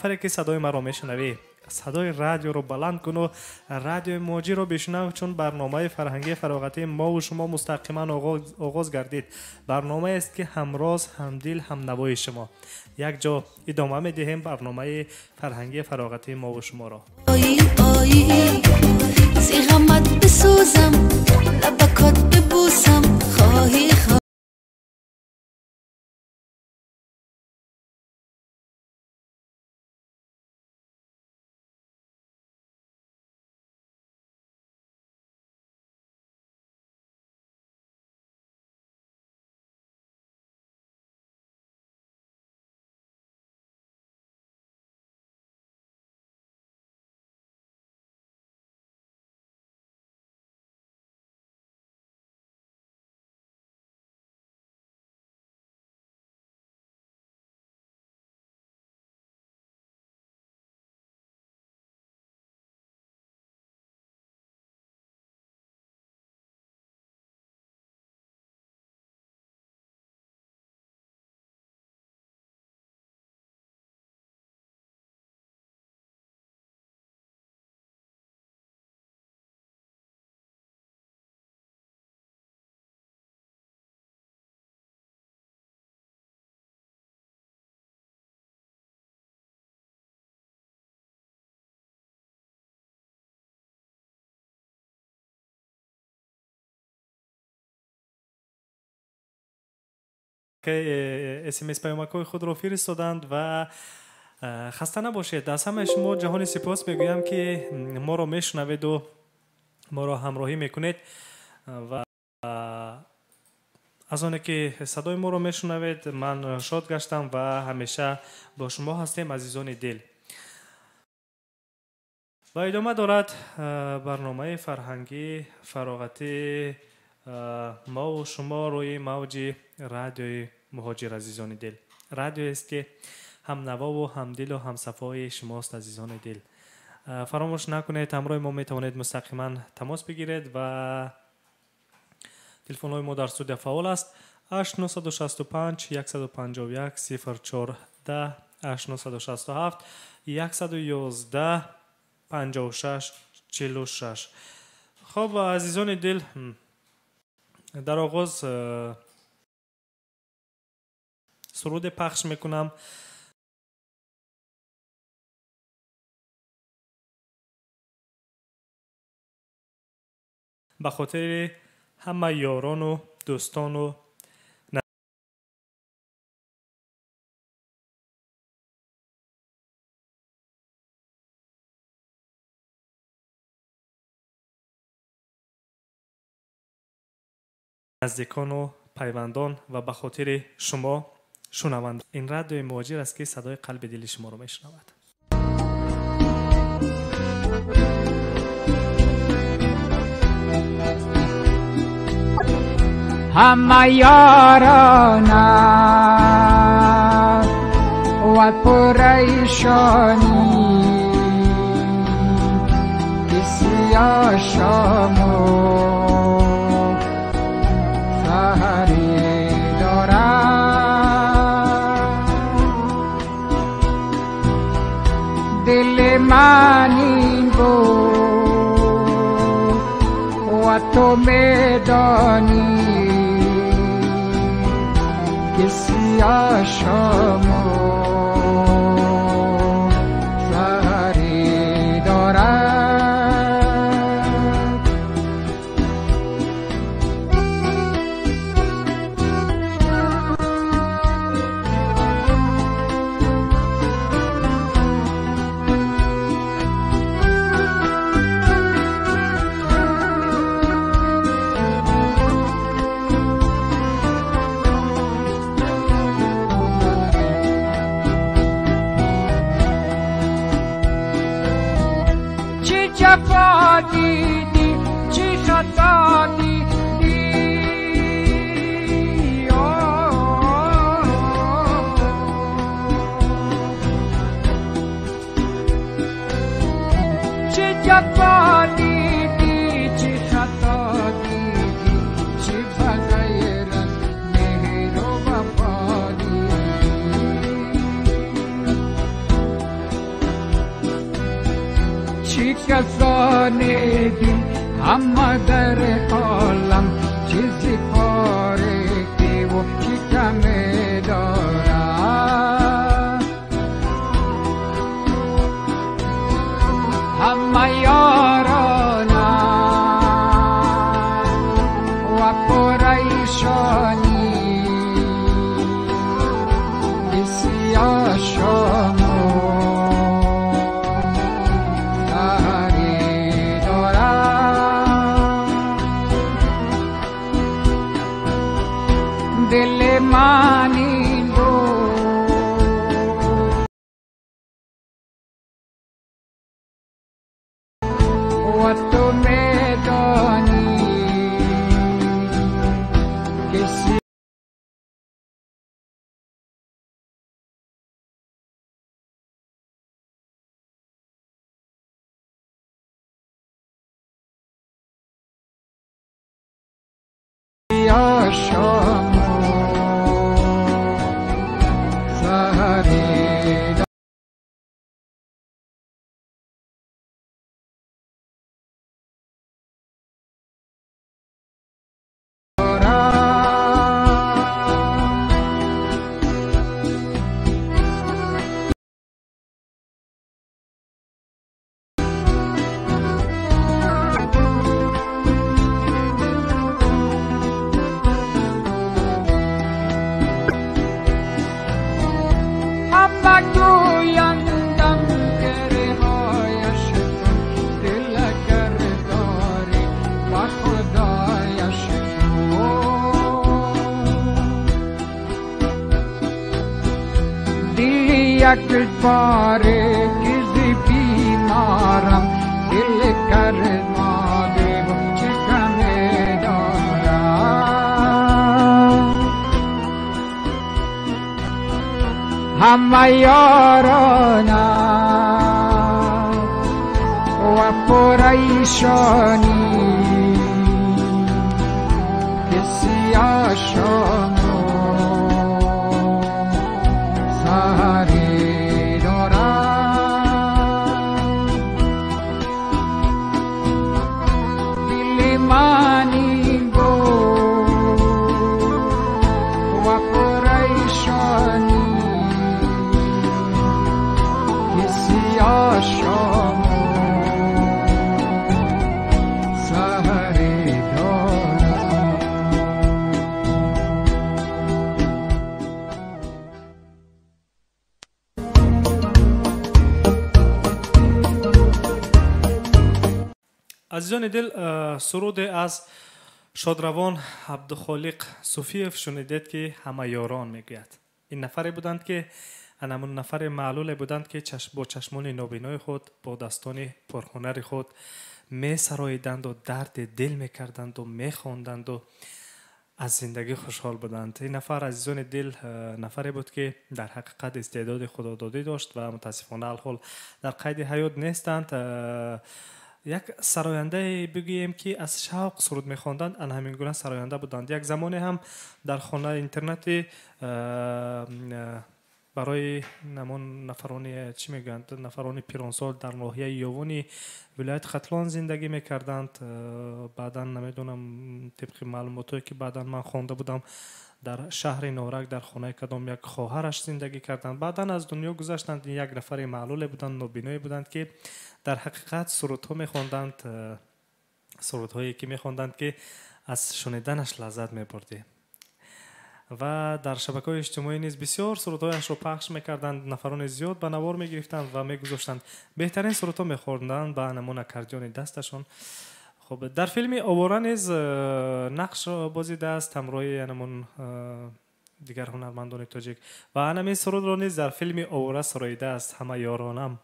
Нафаре ки садои маро мешунавӣ, садои радиоро баланд куну радиои Муҳоҷирро бишунав, чун барномаи фарҳангии фароғатии мову шумо мустақиман оғоз гардид. Барномаест ки ҳамроз, ҳамдил, ҳамнавои шумо. Якҷо идома медиҳем барномаи фарҳангии фароғатии мову шуморо. Зиғамат бисӯзам, лабакот бибӯсам, хоҳӣ. СМС паёмакҳои худро фиристоданд ва хаста набошед. Аз ҳамаи шумо ҷаҳони сипос мегӯям, ки моро мешунаведу моро ҳамроҳӣ мекунед ва аз оне ки садои моро мешунавед, ман шод гаштам ва ҳамеша бо шумо ҳастем, азизони дил. Ва идома дорад барномаи фарҳангӣ фароғатии мову шумо рӯи мавҷи радиои Муҳоҷир, азизони дил. Радиоест ки ҳамнавову ҳамдилу ҳамсафои шумост, азизони дил. Фаромӯш накунед, ҳамроҳи мо метавонед мустақиман тамос бигиред ва телефонҳои мо дар студия фаъол аст: 8965 151 04 10, 8967 111 56 46. Хоб, азизони дил, дар оғоз суруде пахш мекунам. Ба хотири ҳама ёрону дӯстону наздикону пайвандон ва ба хотири шумо шунаванд. Ин радиои Муҳоҷир аст, ки садои қалби дили шуморо мешунавад. Ҳама ёрона ва пурайшонӣ, ки сиёшому саҳарӣ дорад. Дили ман ин буд ва ту медонӣ, ки сиёшому саҳарӣ дорад. جفا دیدی، چی خطا دیدی، چه جفا دیدی، چی خطا دیدی، چی بغیر از مهر و وفا دیدی. چی کسان دین همه در عالم چیزی پاره کی و چی کم دارم همه یارانم و پریشانی بسیار شما سری دارم دل من این بود و تو میدانی کسی شما سری دارم همه گویندم که رهایش کن دل اگر داری با خدایش کن دل یک باره کز بیمارم دل کر ماده و چه کم دارم همه یارانم و پریشانی که سیاه شما سری دارم دل من این بود و پریشانی که سیاه شما سری دارم. Азизони дил, суруде аз шодравон Абдухолиқ Суфиев шунидед, ки ҳама ёрон мегӯяд. Ин нафаре буданд, ки анамун нафаре маълуле буданд, ки бо чашмони нобинои худ, бо дастони пурҳунари худ месароиданду дарди дил мекарданду мехонданду аз зиндагӣ хушҳол буданд. Ин нафар, азизони дил, нафаре буд, ки дар ҳақиқат истеъдоди худододӣ дошт ва мутаассифона алҳол дар қайди ҳаёт нестанд. Як сарояндае бигӯем, ки аз шавқ суруд мехонданд, ана ҳамин гуна сароянда буданд. Як замоне ҳам дар хонаи интернати барои ҳамон нафарони, чӣ мегӯянд, нафарони пиронсол дар ноҳияи Ёвони вилояти Хатлон зиндагӣ мекарданд. Баъдан намедонам, тибқи маълумотое, ки баъдан ман хонда будам, дар шаҳри Норак дар хонаи кадом як хоҳараш зиндагӣ карданд. Баъдан аз дунё гузаштанд. Як нафари маълуле буданд, нобиное буданд, ки дар ҳақиқат сурудҳо мехонданд, сурудҳое ки мехонданд, ки аз шуниданаш лаззат мебурдӣ. Ва дар шабакаҳои иҷтимоӣ низ бисёр сурудҳояшро пахш мекарданд, нафарони зиёд ба навор мегирифтанд ва мегузоштанд. Беҳтарин сурудҳо мехонданд ба намун аккордеони дасташон. Хуб, дар филми Овора низ нақш бозидааст ҳамроҳи анамун дигар ҳунармандони тоҷик ва анамин сурудро низ дар филми Овора суроидааст, ҳама ёронам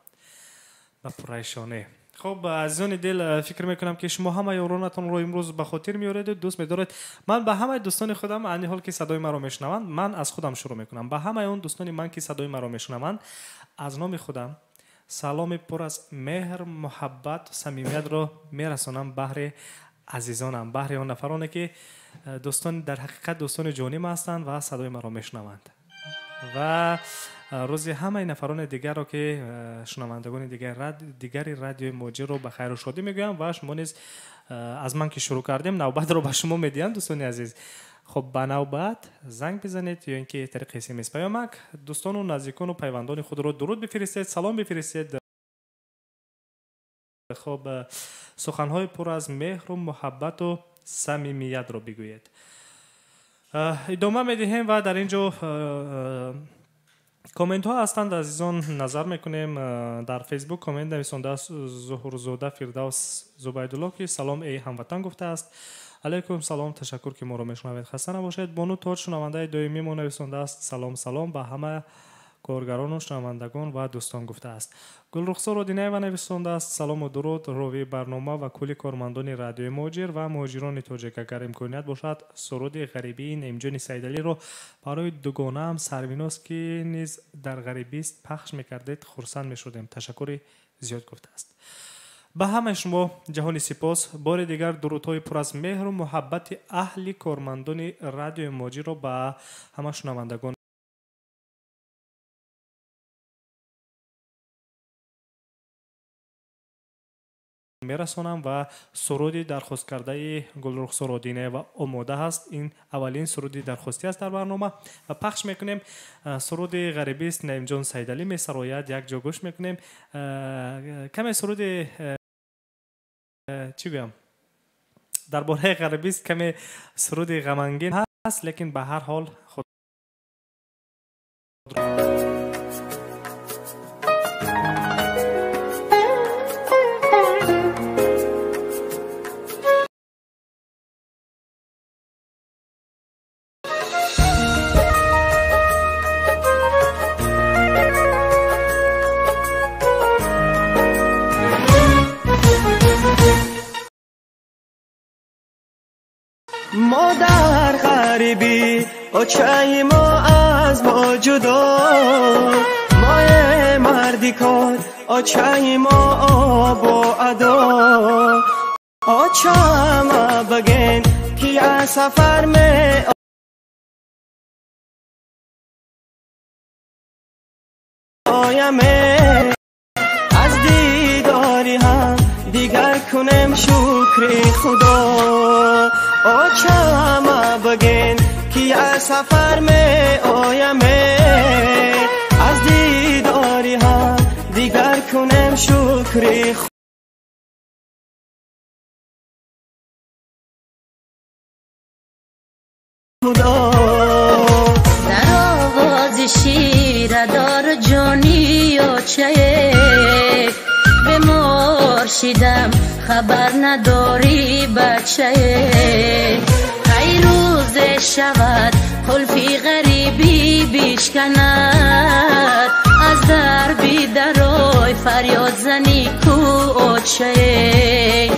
ба пурайшонӣ. Хуб, азизони дил, фикр мекунам, ки шумо ҳама ёронатонро имрӯз ба хотир меореду дӯст медоред. Ман ба ҳамаи дӯстони худам, айни ҳол ки садои маро мешунаванд, ман аз худам шурӯъ мекунам, ба ҳамаи он дӯстони ман, ки садои маро мешунаванд, аз номи худам саломи пур аз меҳр, муҳаббат, самимиятро мерасонам баҳри азизонам, баҳри он нафароне, ки дӯстон, дар ҳақиқат дӯстони ҷоним ҳастанд ва садои маро мешунаванд. Ва рӯзи ҳамаи нафарони дигарро, ки шунавандагони дигари радиои Муҳоҷирро ба хайру шодӣ мегӯям ва шумо низ аз ман ки шурӯъ кардем, навбатро ба шумо медиҳам, дӯстони азиз. Хуб, ба навбат занг бизанед ё ин ки тариқи смс паёмак дӯстону наздикону пайвандони худро дуруд бифиристед, салом бифиристед. Хуб, суханҳои пур аз меҳру муҳаббату самимиятро бигӯед. Идома медиҳем ва дар ин ҷо комментҳо ҳастанд, азизон, назар мекунем. Дар Фейсбук коммент нависондааст Зуҳурзода Фирдавс Зубайдулло, ки салом, эй ҳамватан, гуфтааст. Алайкум салом, ташаккур, ки моро мешунавед, хаста набошед. Бону Тоҷ, шунавандаи доимӣ мо, нависондааст: салом, салом ба ҳама коргарону шунавандагон ва дӯстон, гуфтааст. Гулрухсор Одинаева нависондааст: салому дуруд ровии барнома ва кулли кормандони радиои Муҳоҷир ва муҳоҷирони тоҷик. Агар имконият бошад, суруди ғарибии Неъмҷони Саидалиро барои дугонаам Сарвиноз, ки низ дар ғарибист, пахш мекардед, хурсанд мешудем, ташаккури зиёд, гуфтааст. Ба ҳамаи шумо ҷаҳони сипос. Бори дигар дурудҳои пур аз меҳру муҳаббати аҳли кормандони радиои Муҳоҷирро ба ҳама шунавандагон мерасонам ва суруди дархосткардаи Гулрухсор Одинаева омода ҳаст. Ин аввалин суруди дархостӣ аст дар барнома ва пахш мекунем. Суруди ғарибист, Наимҷон Саидалӣ месарояд, якҷо гӯш мекунем. Каме суруди, чӣ гӯям, дар бораи ғарибист, каме суруди ғамангин ҳаст, лекин ба ҳар ҳол худ мо дар ғарибӣ, очаи мо аз мо ҷудо, мои марди кор, очаи мо обу адо. Очама баген, ки аз сафар ме ояме, аз дидори ҳам дигар кунем шукри Худо. Очама баген, ки аз сафар ме ояме, аз дидори ҳам дигар кунем шукри Худо. Дар овози ширадор ҷони очае бемор шидам, хабар надорӣ, бачае. Кай рӯзе шавад қулфи ғарибӣ бишканад, аз дарби дарой фарёд зани ку очае.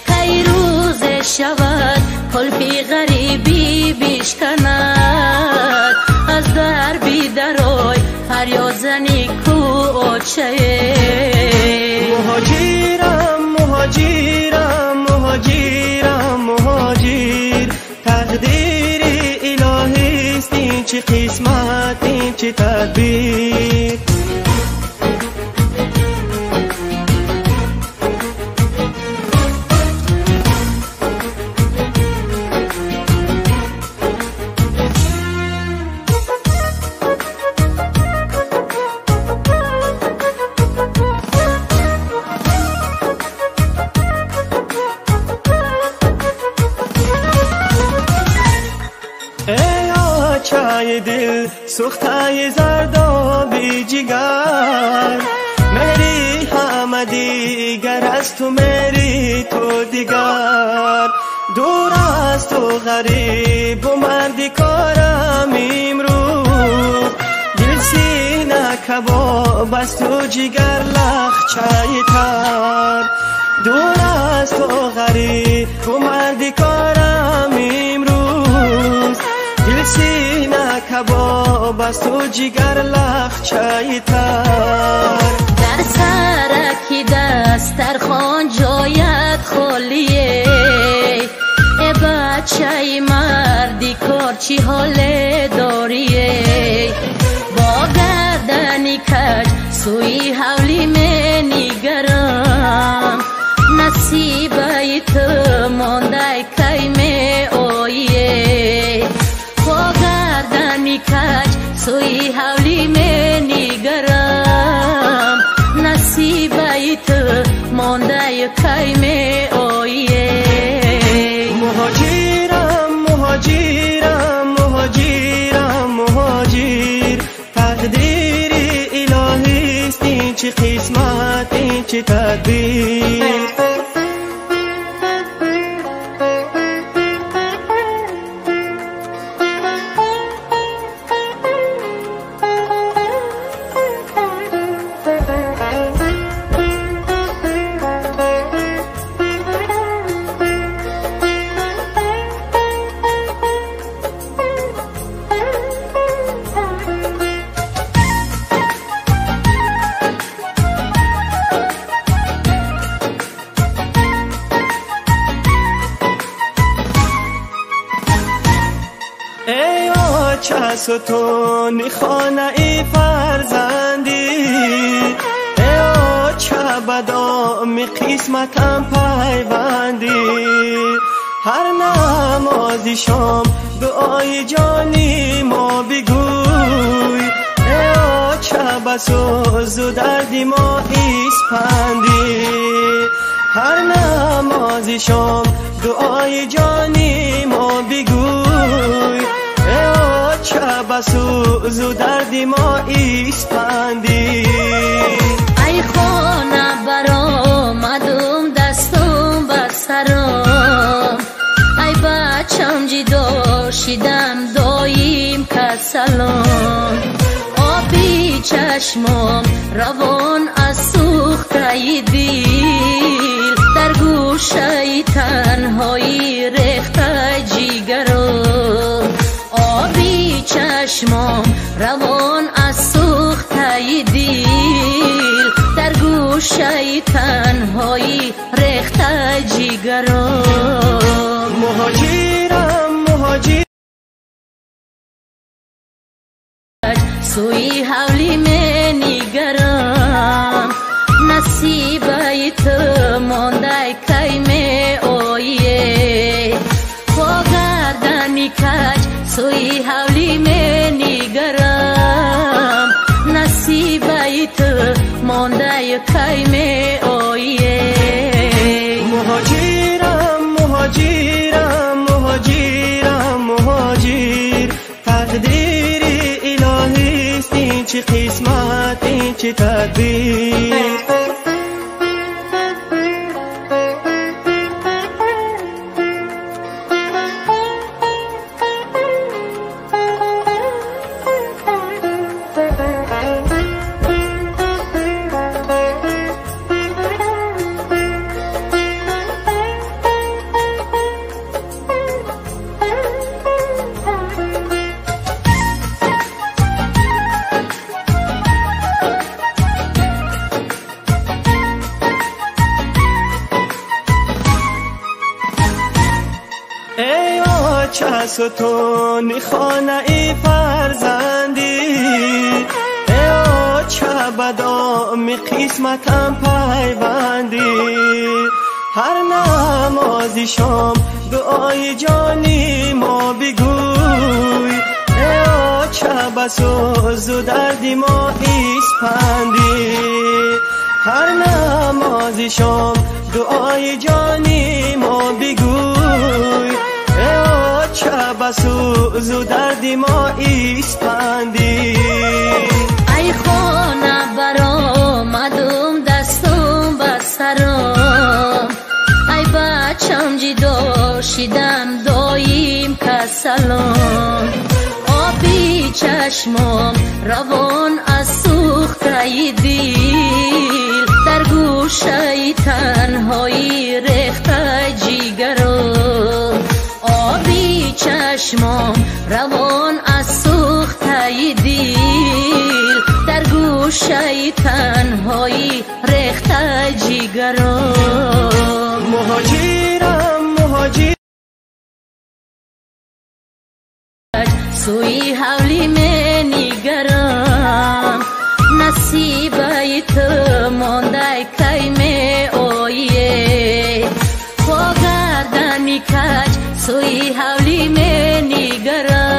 Кай рӯзе шавад қулфи ғарибӣ бишканад, аз дарби дарой фарёд зани ку очае. Муҳоҷирам, муҳоҷирам, муҳоҷирам, муҳоҷир, тақдири илоҳист, ин чӣ қисмат, ин чӣ тадбир. Чай дил сӯхтаи зардоби ҷигар, мери ҳама дигар аз ту, мери ту дигар. Дур аз ту ғарибу марди корам имрӯз, дил сина кабоб аз ту, ҷигар лахчаи тар. Дур аз ту ғарибу марди корам имрӯз, дил сина кабоб аз ту, ҷигар лахчаи тар. Дар сараки дастархон ҷоят холие, э бачаи марди кор, чӣ ҳоле дорие? сӯи ҳавлӣ менигарам насибаи ту мондаи кай меоие. Муҳоҷирам, муҳоҷирам, муҳоҷирам, муҳоҷир, тақдири илоҳист ин чӣ қисмат, ин чӣ тадбир. ستونی خانه ای فرزندی، ای آچه بدامی قسمتم پیوندی. هر نمازی شام دعای جانی ما بگوی، ای آچه بسوز و دردی ما اسپندی. هر نمازی شام دعای جانی ما بگوی، ای آچه بسوز و دردی ما اسپندی. ای خانه برآمدم دستم بر سرم، ای بچم جدا شدم دایم کسلم، آبی چشمم روان از سوخته دل، در گوشه تنهایی ریخته جیگرم، آبی چشمم روان از سوخته دل، در گوشه تنهایی ریخته جیگرم. مهاجرم، مهاجر سوی حولی مینگرم، نصیبای تو مانده کی میآیی، با گردنی کج سوی حولی مینگرم، نصیبای تو مانده کی میآیی. مهاجرم، مهاجرم، مهاجرم، مهاجر، تقدیر الهیست این چه قسمت، این چه تدبیر. ستون خانه ای فرزندی، ای آچه بدامی قسمتم پیوندی. هر نمازی شام دعای جانی ما بگوی، ای آچه بسوز و دردی ما اسپندی. هر نمازی شام دعای جانی ما بگوی، ای آچه بسوز و دردی ما اسپندی. ای خانه برآمدم دستم بر سرم، ای بچم جدا شدم دایم کسلم، آبی چشمم روان از سوخته دل، در گوشه تنهایی ریخته جیگرم، آبی چشمم روان از سوخته دل، در گوشه تنهایی ریخته جیگرم. مهاجرم، مهاجر سوی حولی مینگرم، نصیبای تو مانده کی میآیی، با گردنی کج سوی حولی مینگرم،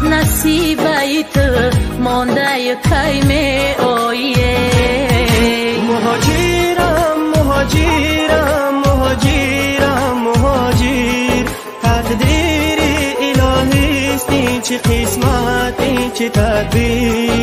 نصیبای кай меоӣ. Муҳоҷирам, муҳоҷирам, муҳоҷирам, муҳоҷир, тақдири илоҳист ин чӣ қисмат, ин чӣ тадбир.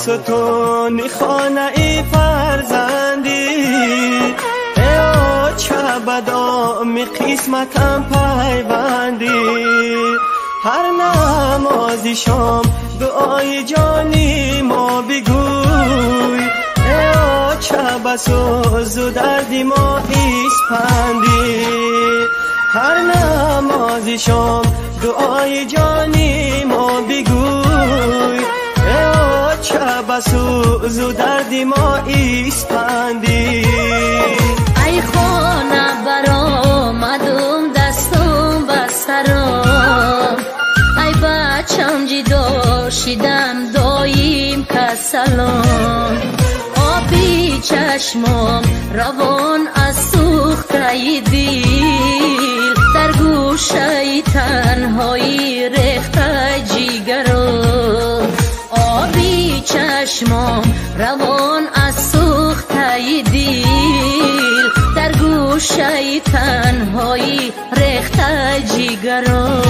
ستون خانه ای فرزندی، ای آچه بدام قسمتم پیوندی، هر نماز شام دعای جانی ما بگوی، ای آچه بسوز و درد ما اسپندی، هر نماز شام دعای جانی ما بگوی، چه بسوز و درد ما ایستاندی. ای خانه برآمدم دستم به سرم، ای بچم جدا شدم دایم کسلم، آبی چشمم روان از سوخته دل، در گوشه تنهایی ریخته جیگرم، آبی چشمم روان از سوخته دل، در گوشه تنهایی ریخته جیگرم.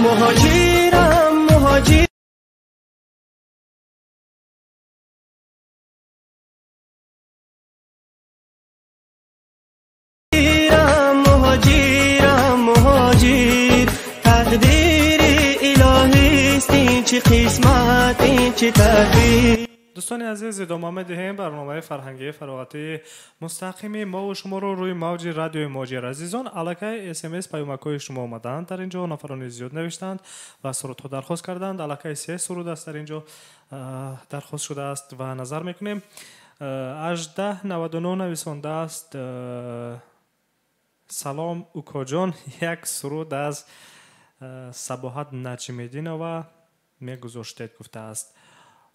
مهاجرم، مهاجرم، مهاجرم، مهاجر، تقدیر الهیست این چه قسمت، این چه تقدیر. دوستان عزیز، ادامه می‌دهیم برنامه فرهنگی فراغتی مستقیم ما و شما رو روی موج رادیوی مهاجر. عزیزان، علاقه اس ام اس پیامک‌های شما آمدند، در اینجا نفران زیاد نوشتند و سرودها درخواست کردند. علاقه 3 سرود است در اینجا درخواست شده است و نظر میکنیم. 1899 نویسنده است: سلام اوکا جان، یک سرود از صباحت نجم‌الدینова میگذاشتید گفته است.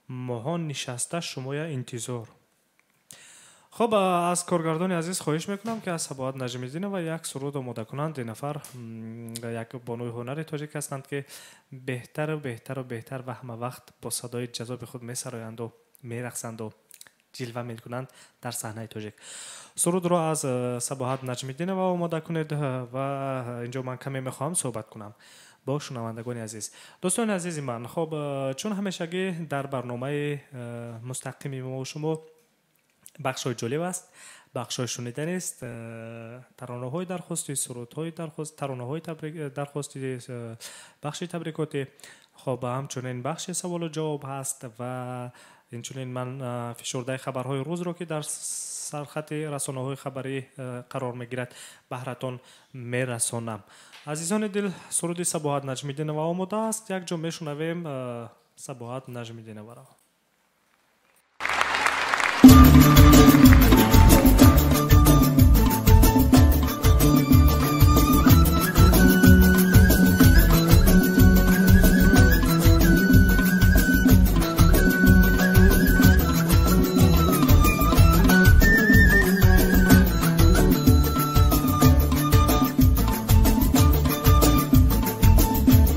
ماهان نشسته شمای انتظار. خب، از کارگردان عزیز خواهش میکنم که از صباحت نجم‌الدینova یک سرود آماده کنند. این نفر یک بانوی هنر تاجیک هستند که بهتر و بهتر و بهتر و همه وقت با صدای جذاب خود میسرایند و میرقصند و جلوه میکنند در صحنه تاجیک. سرود را از صباحت نجم‌الدینova آماده کنید و اینجا من کمی میخواهم صحبت کنم با شنوندگان عزیز. دوستان عزیز من، خب چون همیشگی در برنامه مستقیم ما و شما بخش‌های جالب است، بخش‌های شنیدنی است، ترانه‌های درخواستی، سرودهای درخواست، ترانه‌های درخواستی، بخش تبریکاتی، خب همچنین بخش سوال و جواب هست و اینچنین من فشرده خبرهای روز رو که در سرخط رسانه‌های خبری قرار می‌گیرد بهرتان می‌رسانم. عزیزان دل، سرود صباحت نجم‌الدینova آماده است. یک جا میشنویم صباحت نجم‌الدینova را.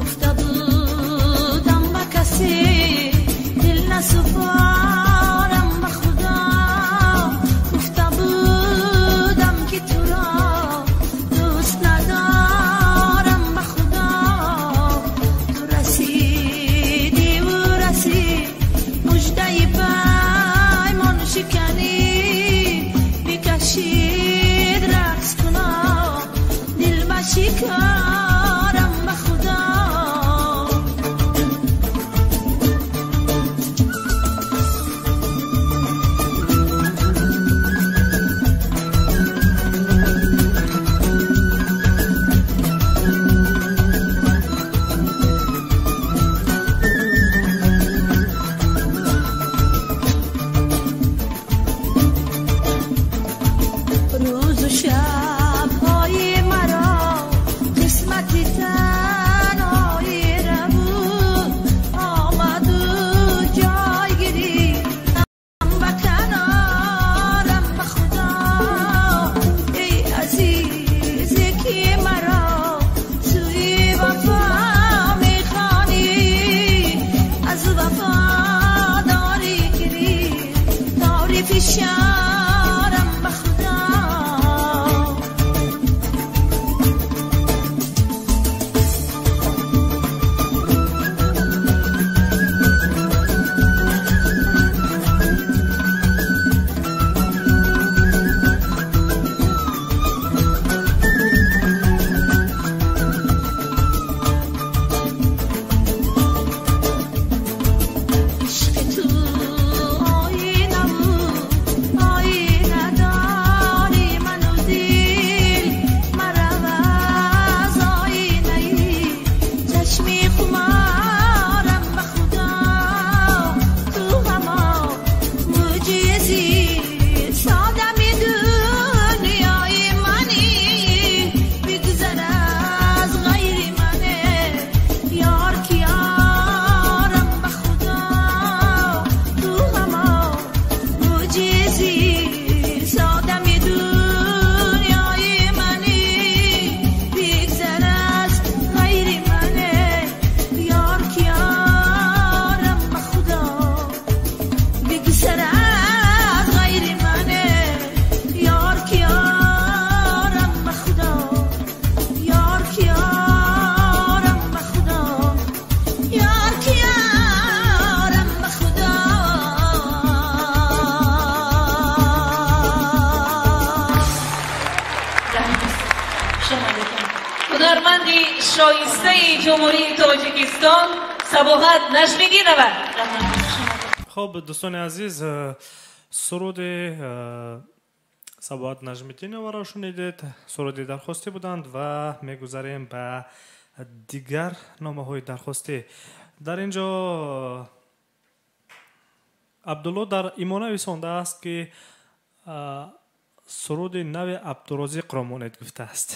گفته بودم به کسی دل Шоистаи Ҷумҳурии Тоҷикистон Сабоҳат Наҷмиддинова. Хуб, дӯстони азиз, суруди Сабоҳат Наҷмиддиноваро шунидед. Суруди дархостӣ буданд ва мегузарем ба дигар номаҳои дархостӣ. Дар ин ҷо Абдулло дар имо нависондааст, ки суруди нави Абдурозиқро монед гуфтааст.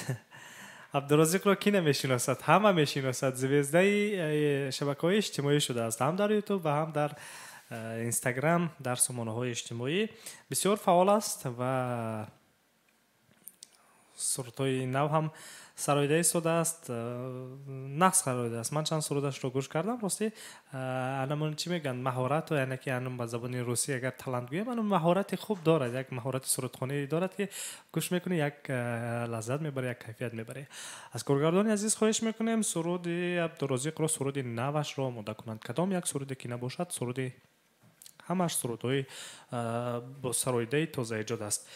Абдурозиқро ки намешиносад? Ҳама мешиносад. Звездаи шабакаҳои иҷтимоӣ шудааст, ҳам дар Ютуб ва ҳам дар Инстаграм, дар сомонаҳои иҷтимоӣ бисёр фаъол аст ва сурудҳои нав ҳам сароида истодааст, нағз сароидааст. Ман чанд сурудашро гӯш кардам, ростӣ анамон чӣ мегӯянд, маҳорату, яъне ки анам ба забони русӣ агар талант гӯям, анам маҳорати хуб дорад, як маҳорати сурудхонӣ дорад, ки гӯш мекунӣ, як лаззат мебарӣ, як кайфият мебарӣ. Аз коргардони азиз хоҳиш мекунем, суруди Абдурозиқро, суруди навашро омода кунанд. Кадом як суруде ки набошад, суруди ҳамаш сурудҳои бо сароидаи тозаэҷод аст.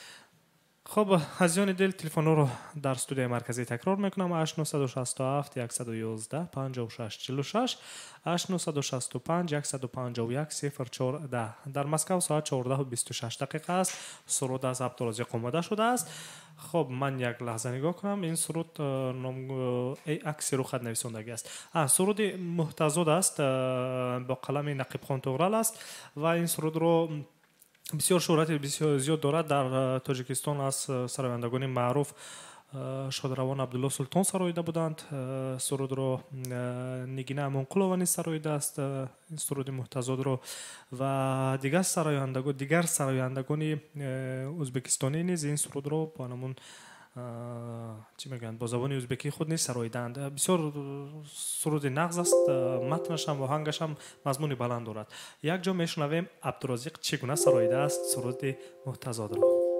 Хуб, азизони дил, телефонҳоро дар студияи марказӣ такрор мекунам: 8967 111 56 46, 8965 151 04 10. Дар Москав соат 14:26 дақиқа аст. Суруд аз Абдурозиқ омода шудааст. Хуб, ман як лаҳза нигоҳ кунам, ин суруд ном акси рухат нависондагӣ аст. Суруди Муҳтазод аст, бо қалами Нақибхон Туғрал аст ва ин сурудро бисёр шӯҳрати бисёр зиёд дорад дар Тоҷикистон. Аз сарояндагони маъруф шодравон Абдулло Султон сароида буданд сурудро, Нигина Амонқулова низ сароидааст суруди Муҳтазодро ва дигар сарояндагони ӯзбекистонӣ низ ин сурудро бо ҳамон чӣ мегӯянд, бо забони ӯзбекии худ низ сароидаанд. Бисёр суруди нағз аст, матнашам, оҳангашам мазмуни баланд дорад. Якҷо мешунавем, Абдурозиқ чӣ гуна сароидааст суруди Муҳтазодро. Ай!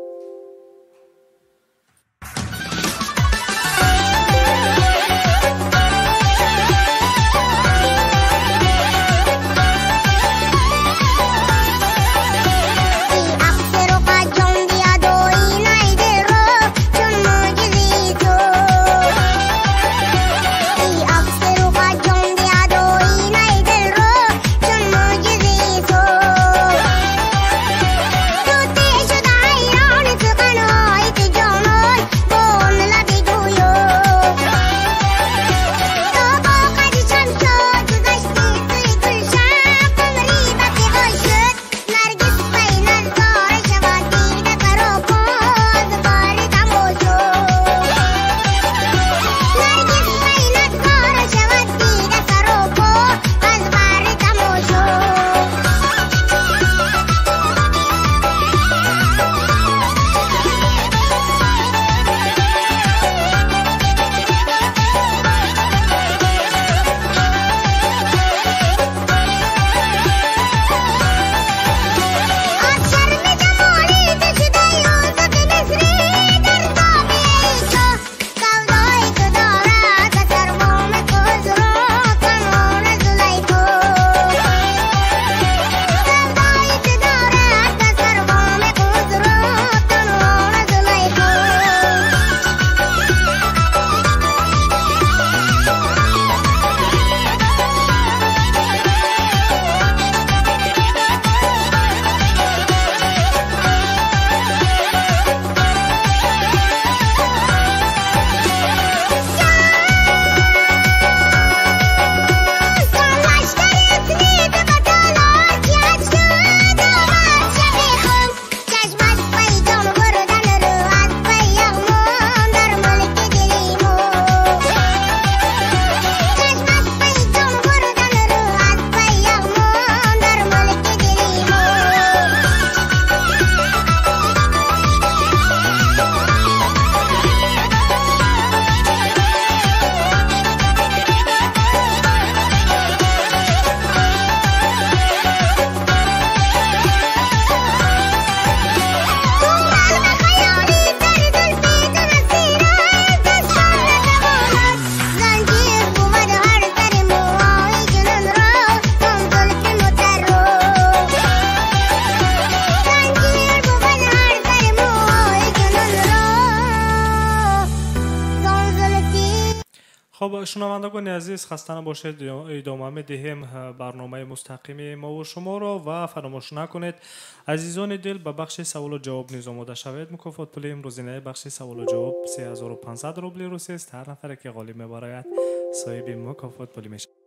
Хуб, шунавандагони азиз, хаста набошед, идома медиҳем барномаи мустақими мову шуморо ва фаромӯш накунед, азизони дил, ба бахши саволу ҷавоб низ омода шавед. Мукофот пули имрӯзинаи бахши саволу ҷавоб 3500 рубли русӣ аст. Ҳар нафаре ки ғолиб мебарояд, соҳиби мукофот пулӣ мешавад.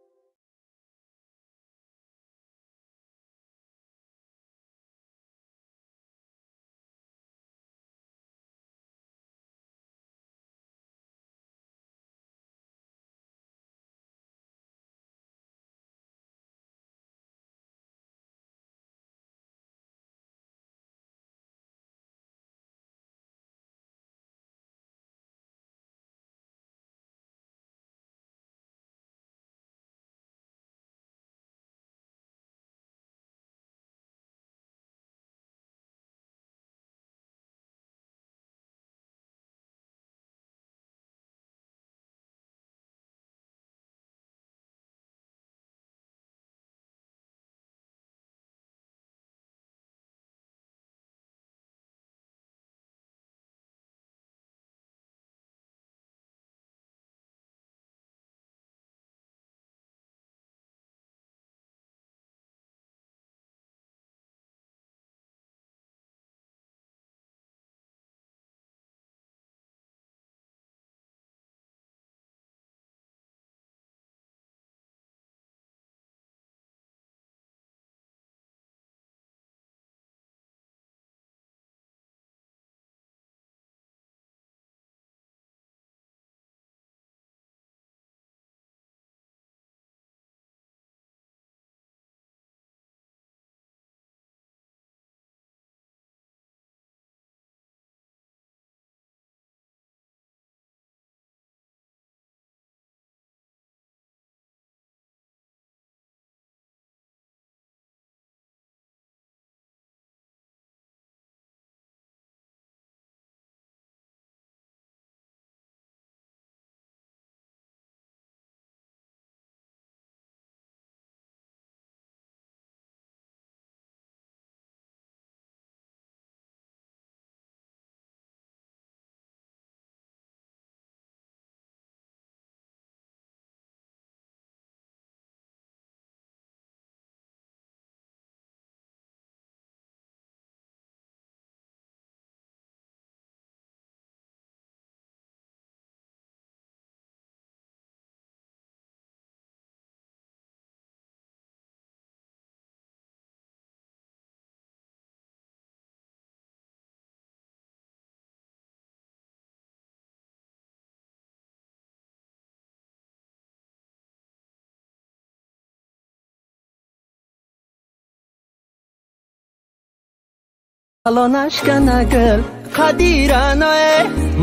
Алонашканагил қадираное,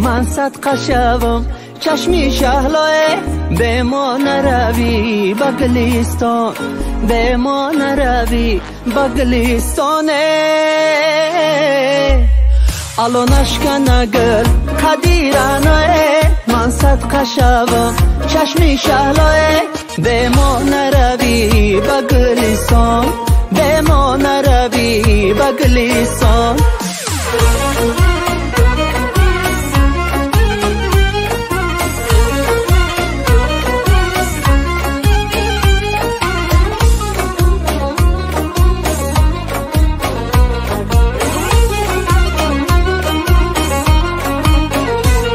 ман садқа шавам чашми шаҳлое. Бе мо наравӣ ба Гулистон, бе мо наравӣ ба Гулистоне. Алонашканагил қадираное, ман садқа шавам чашми шаҳлое. Бе мо наравӣ ба Гулистон, бе мо наравӣ ба Гулистон.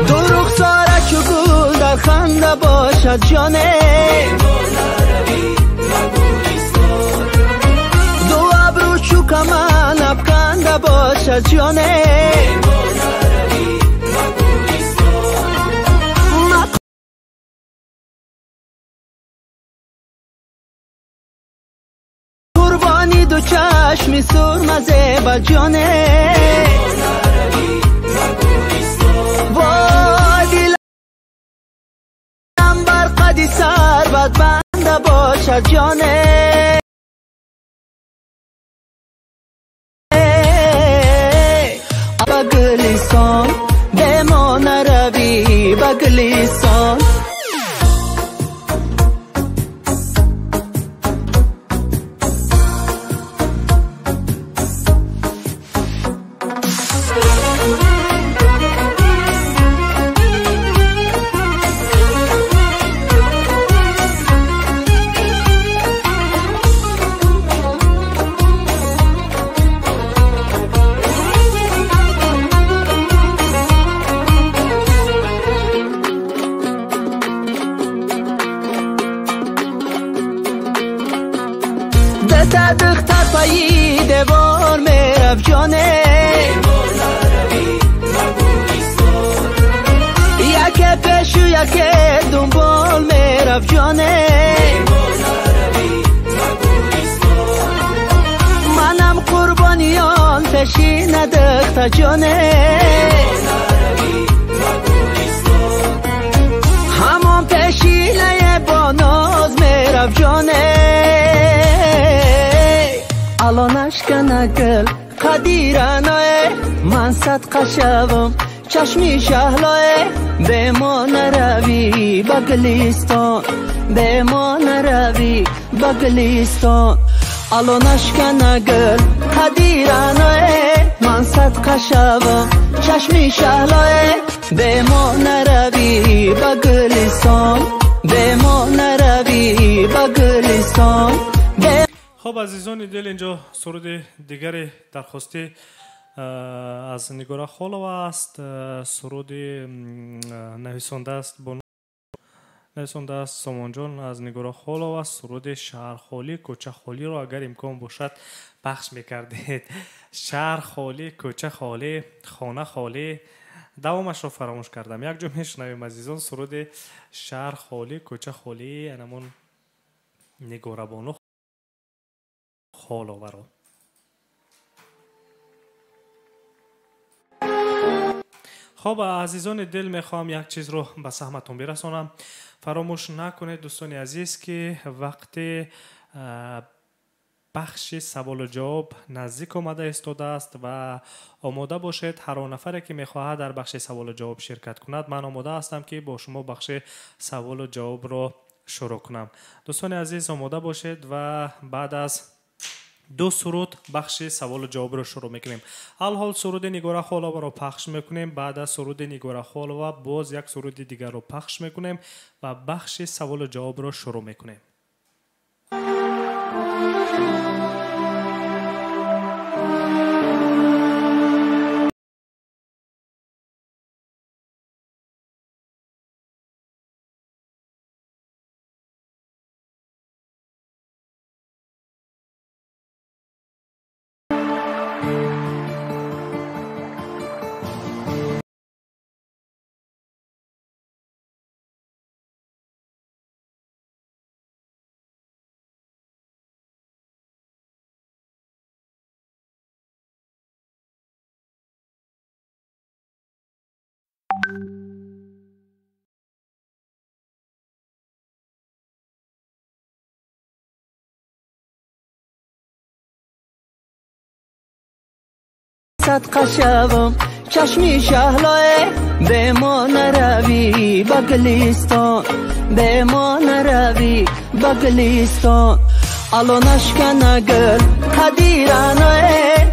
Ду рухсора чу гул дар ханда бошад ҷоне, каман афканда бошад ҷоне. Қурбони ду чашми сурма зеба ҷоне. Вой дилам бар қади сарват банда бошад ҷоне. Ба Гулистон, бе мо наравӣ ба Гулистон. دختر پایی دیوار میرفت جانه یک پیش و یک دنبال میرفت جانه منم قربانیان پشین دختر جانه همان پشینه با ناز میرفت جانه الان اشکنه گل قدیرانه من صدقه شوم چشمی شهلاه به ما نروی بگلیستان به ما نروی بگلیستان الان اشکنه گل قدیرانه من صدقه شوم چشمی شهلاه به ما نروی بگلیستان به ما نروی بگلیستان. خب азизони дил, инҷо суруди дигари дархостӣ аз Нигора Холова аст. Суруди нависондааст Сомонҷон аз Нигора Холова. Суруди шаҳр холӣ кӯча холиро агар имкон бошад пахш мекардед. Шаҳр холӣ, кӯча холӣ, хона холӣ. Давомашро фаромӯш кардам. Якҷо мешунавем азизон суруди шаҳр холӣ, кӯча холӣ анамон Нигорабону Холоваро. Хоб азизони дил, мехоҳам як чизро ба саҳматон бирасонам. Фаромӯш накунед дӯстони азиз, ки вақти бахши саволу ҷавоб наздик омада истодааст ва омода бошед. Ҳар он нафаре ки мехоҳад дар бахши саволу ҷавоб ширкат кунад, ман омода ҳастам ки бо шумо бахши саволу ҷавобро шурӯъ кунам. Дӯстони азиз, омода бошед ва баъд аз ду суруд бахши саволу ҷавобро шурӯъ мекунем. Алҳол суруди Нигора Холоваро пахш мекунем. Баъд аз суруди Нигора Холова боз як суруди дигарро пахш мекунем ва бахши саволу ҷавобро шурӯъ мекунем. صدقه شوم چشمی شهلاه به ما نروی بگلیستان به ما نروی بگلیستان الان اشکنه گل قدیرانه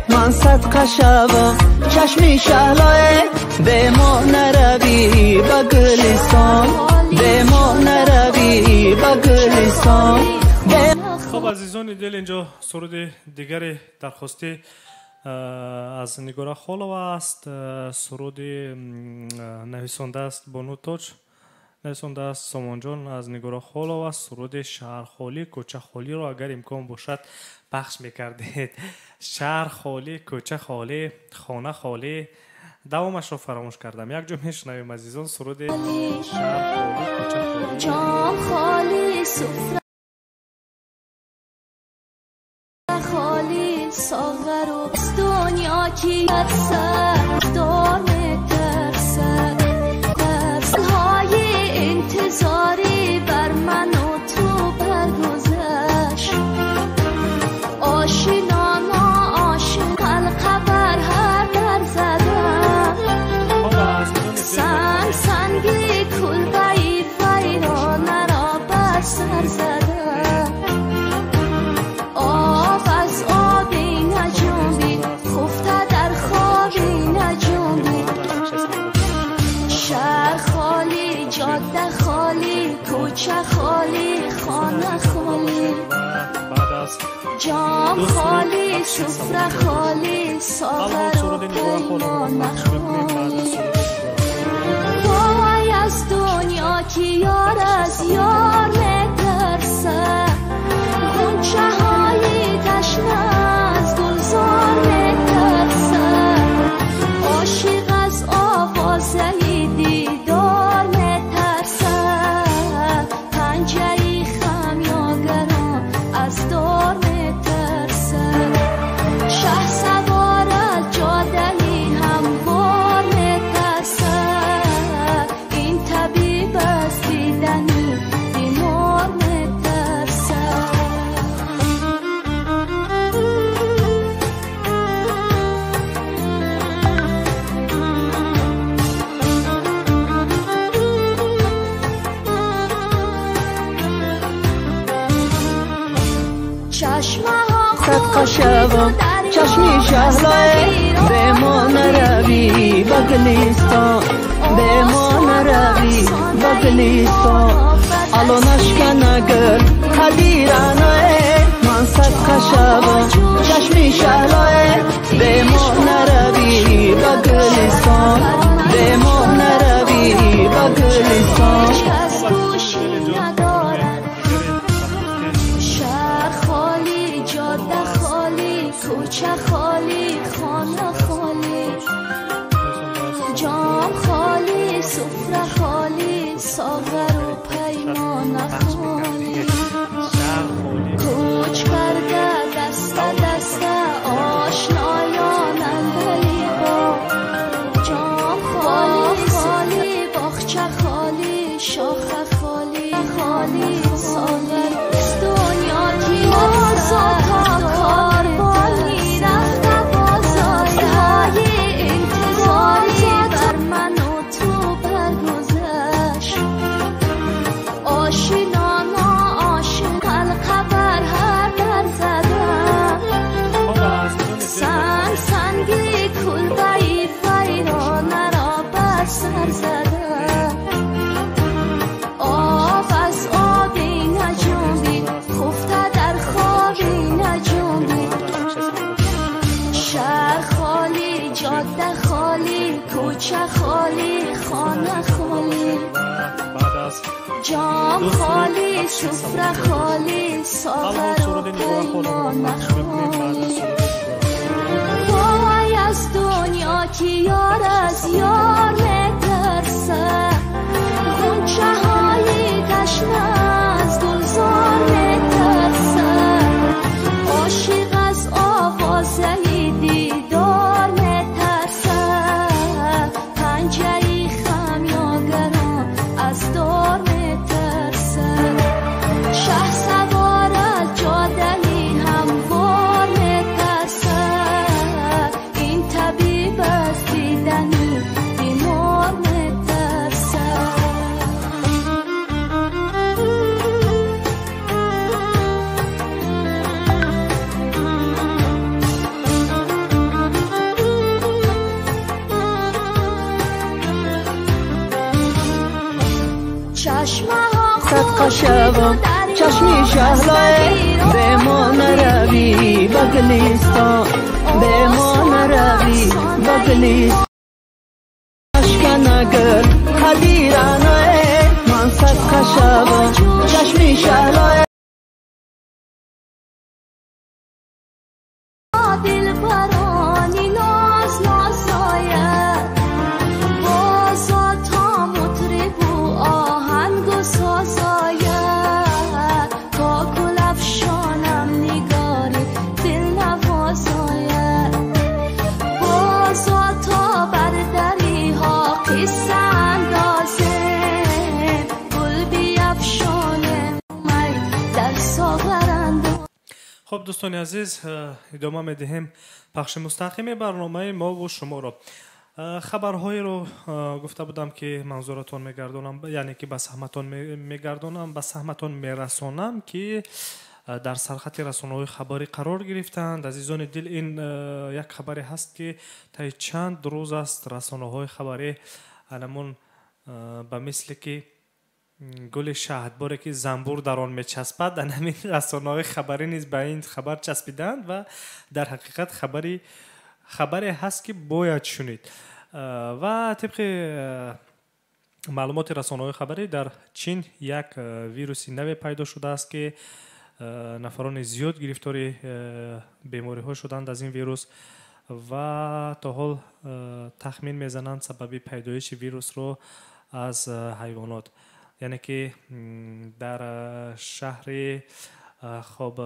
من صدقه شوم چشمی شهلاه به ما نروی بگلیستان به ما نروی بگلیستان. خب азизони дил, инҷо суруди дигари дархостӣ аз Нигора Холова аст. Суруди нависондааст Бону Тоҷ, нависондааст Сомонҷон аз Нигора Холова. Суруди шаҳр холӣ, кӯча холиро агар имкон бошад пахш мекардед. Шаҳр холӣ, кӯча холӣ, хона холӣ. Давомашро фаромӯш кардам. Якҷо мешунавем азизон суруди шаҳр холӣ, кӯча холӣ. Ҷом холӣ, суфра холӣ, соғару дунё ки аз сар дор метарсад. Тарсҳои интизорӣ бар ману ту баргузашт. Ошино ноошино ҳалқа бар ҳар дар задам. Санг санги кулбаи вайронаро бар сар задам. Об аз оби наҷунбид, хуфта дар хоби наҷунбид. Шаҳр холӣ, ҷода холӣ, кӯча холӣ, хона холӣ. Ҷом холӣ, суфра холӣ, соғару паймона холӣ. Вой аз дунё ки ёр аз ёр метарсад. Ғунчаҳои ташна صدقه شوم چشمی شهلای به ما نروی به گلستان به ما نروی به گلستان الو نشکنه گل قدیرانه من صدقه شوم چشمی شهلای به ما نروی به گلستان به ما نروی به گلستان. کوچه خالی خانه خالی جام خالی سفره خالی ساغر و پیمانه خالی کوچ کرده دسته دسته آشنایان اندلیبا جام خالی خالی باغچه خالی شاخه خالی خالی ساغر دنیا کی کوچه خالی خانه خالی جام خالی سفره خالی ساغر و پیمانه خالی وای از دنیا که یار از یار میترسه غنچه های تشنه از گلزار میترسه عاشق از آوازه دیدار میترسه پنجه خمیاگران از دار میترسه شه سوار از جاده هموار میترسه این طبیب از دیدنی بیمار میترسه. صدقه شوم چشمی شهلای به ما نروی به گلستان به ما نروی به گلستان اشکنه گل قدیرانه من صدقه شوم چشمی شهلای دلبرانی ناز ناز آید بازا تا مطرب و آهنگ و ساز آید تا گل افشانم نگاری دل نواز آید بازا تا بر دری ها قصه اندازم گل بیفشانم می در ساغر اندازم. خب دوستان عزیز، ادامه میدهیم پخش مستقیم برنامه ما و شما را. خبرهایی رو گفته بودم که منظورتان میگردانم، یعنی که به سهمتان میگردانم، به سهمتان میرسانم که در سرخط رسانه‌های خبری قرار گرفتند. عزیزان دل، این یک خبری هست که تا چند روز است رسانه‌های خبری الان به مثل که گل شهدباره که زنبور در آن میچسبد، در همین رسانه‌های خبری نیز به این خبر چسبیدند و در حقیقت خبری هست که باید شنید. و طبق معلومات رسانه‌های خبری در چین یک ویروس نو پیدا شده است که نفران زیاد گرفتار بیماری‌ها شدند از این ویروس و تا حال تخمین میزنند سبب پیدایش ویروس رو از حیوانات، یعنی که در شهر خب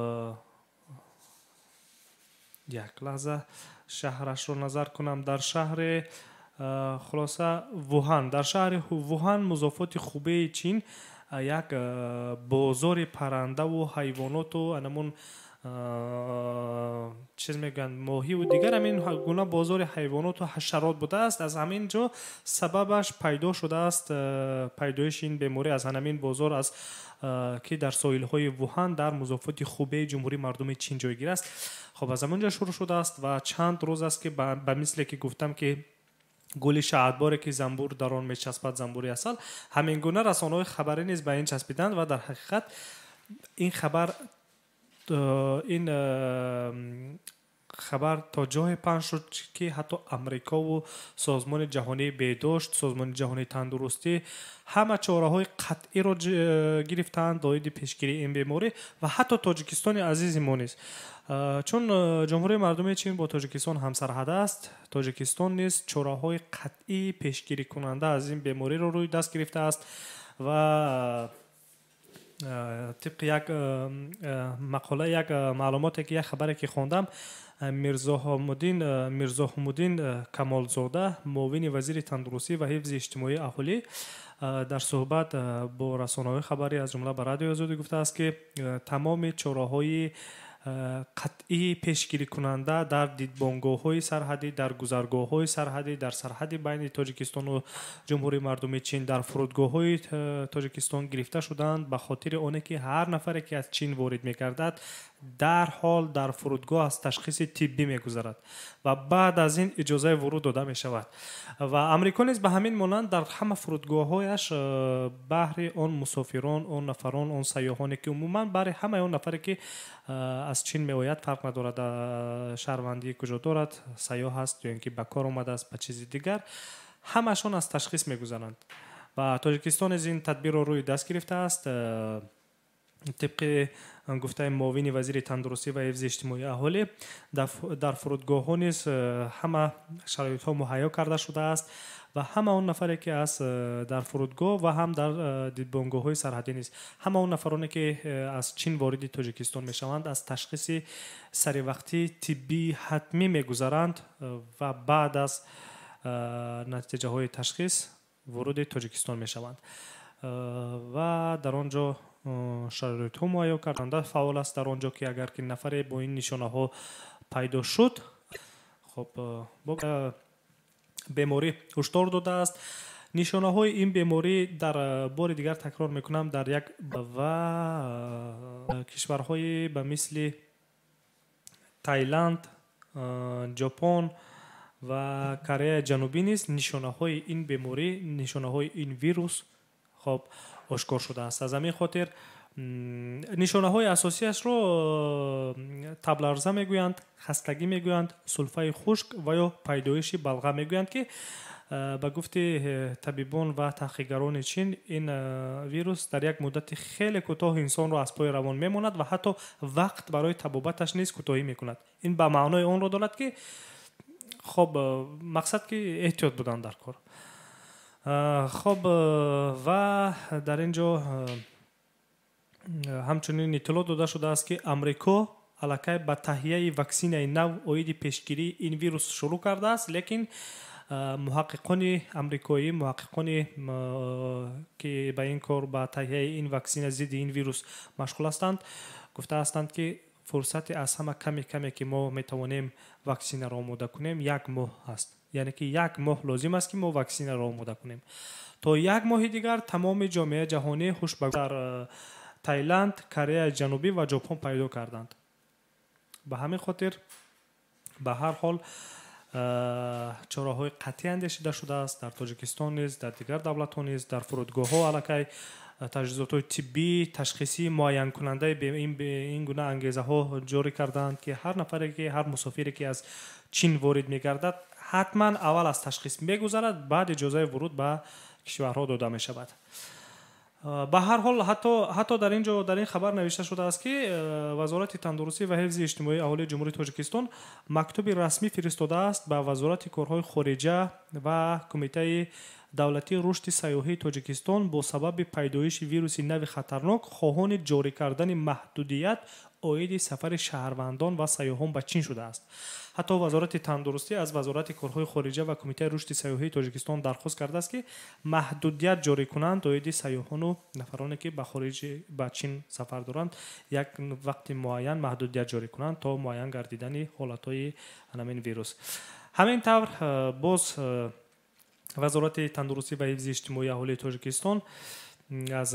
یک لحظه شهرش رو نظر کنم، در شهر خلاصه ووهان، در شهر ووهان مضافات خوبه چین یک بازار پرنده و حیوانات و انمون Чиз мегӯянд, моҳиву дигар ҳамин гуна бозори ҳайвоноту ҳашарот будааст. Аз ҳамин ҷо сабабаш пайдо шудааст, пайдоиши ин беморӣ аз ҳамин бозор, аз ки дар соҳилҳои Вуҳан дар музофоти Хубеи Ҷумҳурии Мардумии Чин ҷойгир аст. Хоб, аз ҳамон ҷо шурӯъ шудааст ва чанд рӯз аст, ки ба мисле ки гуфтам, ки гули шаҳдборе ки занбур дар он мечаспад, занбури асал, ҳамин гуна расонаҳои хабарӣ низ ба ин часпиданд. Ва дар ҳақиқат ин хабар то ҷое паҳн шуд, ки ҳатто Амрикову Созмони Ҷаҳонии Беҳдошт, Созмони Ҷаҳонии Тандурустӣ ҳама чораҳои қатъиро гирифтаанд доиди пешгирии ин беморӣ ва ҳатто Тоҷикистони азизи мо низ. Чун Ҷумҳурии Мардумии Чин бо Тоҷикистон ҳамсарҳад аст, Тоҷикистон низ чораҳои қатъии пешгирикунанда аз ин бемориро рӯи даст гирифтааст. Ва тибқи як мақола, як маълумоте ки, як хабаре ки хондам, Мирзоҳмуддин Камолзода, муовини вазири тандурустӣ ва ҳифзи иҷтимоии аҳолӣ, дар суҳбат бо расонаҳои хабарӣ, аз ҷумла ба Радиои Озодӣ, гуфтааст, ки тамоми чораҳои қатъии пешгирикунанда дар дидбонгоҳҳои сарҳадӣ, дар гузаргоҳҳои сарҳадӣ, дар сарҳади байни Тоҷикистону Ҷумҳурии Мардумии Чин, дар фурудгоҳҳои Тоҷикистон гирифта шудаанд, ба хотири оне ки ҳар нафаре ки аз Чин ворид мегардад, дарҳол дар фурудгоҳ аз ташхиси тиббӣ мегузарад ва баъд аз ин иҷозаи вуруд дода мешавад. Ва Амрико низ ба ҳамин монанд дар ҳама фурудгоҳҳояш баҳри он мусофирон, он нафарон, он сайёҳоне ки, умуман баҳри ҳамаи он нафаре ки аз Чин меояд, фарқ надорад, шаҳрвандии куҷо дорад, сайёҳ аст ё ин ки ба кор омадааст, ба чизи дигар, ҳамашон аз ташхис мегузаранд. Ва Тоҷикистон низ ин тадбирро рӯи даст гирифтааст. Тибқи гуфтаи муовини вазири тандурустӣ ва ҳифзи иҷтимоии аҳолӣ, дар фурудгоҳҳо низ ҳама шароитҳо муҳайё карда шудааст ва ҳама он нафаре ки аз дар фурудгоҳ ва ҳам дар дидбонгоҳҳои сарҳадӣ низ ҳама он нафароне ки аз Чин вориди Тоҷикистон мешаванд, аз ташхиси саривақтии тиббии ҳатмӣ мегузаранд ва баъд аз натиҷаҳои ташхис вориди Тоҷикистон мешаванд. Ва дар он ҷо шароитҳо муҳайё карданда фаъол аст дар он ҷо, ки агар ки нафаре бо ин нишонаҳо пайдо шуд, хоб, беморӣ ҳушдор додааст. Нишонаҳои ин беморӣ, дар бори дигар такрор мекунам, дар як ва кишварҳои ба мисли Тайланд, Ҷопон ва Кореяи Ҷанубӣ низ нишонаҳои ин беморӣ, нишонаҳои ин вирус, хоб, ошкор шудааст. Аз ҳамин хотир нишонаҳои асосиашро табларза мегӯянд, хастагӣ мегӯянд, сулфаи хушк ва ё пайдоиши балға мегӯянд, ки ба гуфти табибон ва таҳқиқгарони Чин, ин вирус дар як муддати хеле кӯтоҳ инсонро аз пои равон мемонад ва ҳатто вақт барои табобаташ низ кӯтоҳӣ мекунад. Ин ба маънои онро дорад, ки хоб, мақсад ки эҳтиёт будан дар кор. Хоб, ва дар ин ҷо ҳамчунин иттилоъ дода шудааст, ки Амрико аллакай ба таҳияи ваксинаи нав оиди пешгирии ин вирус шурӯъ кардааст, лекин муҳаққиқони амрикоӣ, муҳаққиқони ки ба ин кор, ба таҳияи ин ваксина зидди ин вирус машғул ҳастанд, гуфтаҳастанд, ки фурсати аз ҳама каме ки мо метавонем ваксинаро омода кунем, як моҳ аст. Яъне ки як моҳ лозим аст, ки мо ваксинаро омода кунем. То як моҳи дигар тамоми ҷомеаи ҷаҳонӣ ҳуш ба дар Тайланд, Кореяи Ҷанубӣ ва Ҷопон пайдо карданд. Ба ҳамин хотир, ба ҳар ҳол, чораҳои қатъӣ андешида шудааст дар Тоҷикистон низ, дар дигар давлатҳо низ. Дар фурудгоҳҳо аллакай таҷҳизотҳои тиббӣ, ташхисӣ, муайянкунандаи ин гуна ангезаҳо ҷорӣ кардаанд, ки ҳар нафаре ки, ҳар мусофире ки аз Чин ворид мегардад, ҳатман аввал аз ташхис мегузарад, баъд иҷозаи вуруд ба кишварҳо дода мешавад. Ба ҳар ҳол, ҳатто дар ин ҷо, дар ин хабар навишта шудааст, ки Вазорати тандурустӣ ва ҳифзи иҷтимоии аҳолии Ҷумҳурии Тоҷикистон мактуби расмӣ фиристодааст ба Вазорати корҳои хориҷа ва Кумитаи давлатии рушди сайёҳии Тоҷикистон бо сабаби пайдоиши вируси нави хатарнок хоҳони ҷорӣ кардани маҳдудият оиди сафари шаҳрвандон ва сайёҳон ба Чин шудааст. Ҳатто Вазорати тандурустӣ аз Вазорати корҳои хориҷа ва Кумитаи рушди сайёҳии Тоҷикистон дархост кардааст, ки маҳдудият ҷорӣ кунанд оиди сайёҳону нафароне, ки ба хориҷи ба Чин сафар доранд, як вақти муайян маҳдудият ҷорӣ кунанд то муайян гардидани ҳолатҳои ҳамин вирус. Ҳамин тавр боз Вазорати тандурустӣ ва ҳифзи иҷтимоии аҳолии Тоҷикистон аз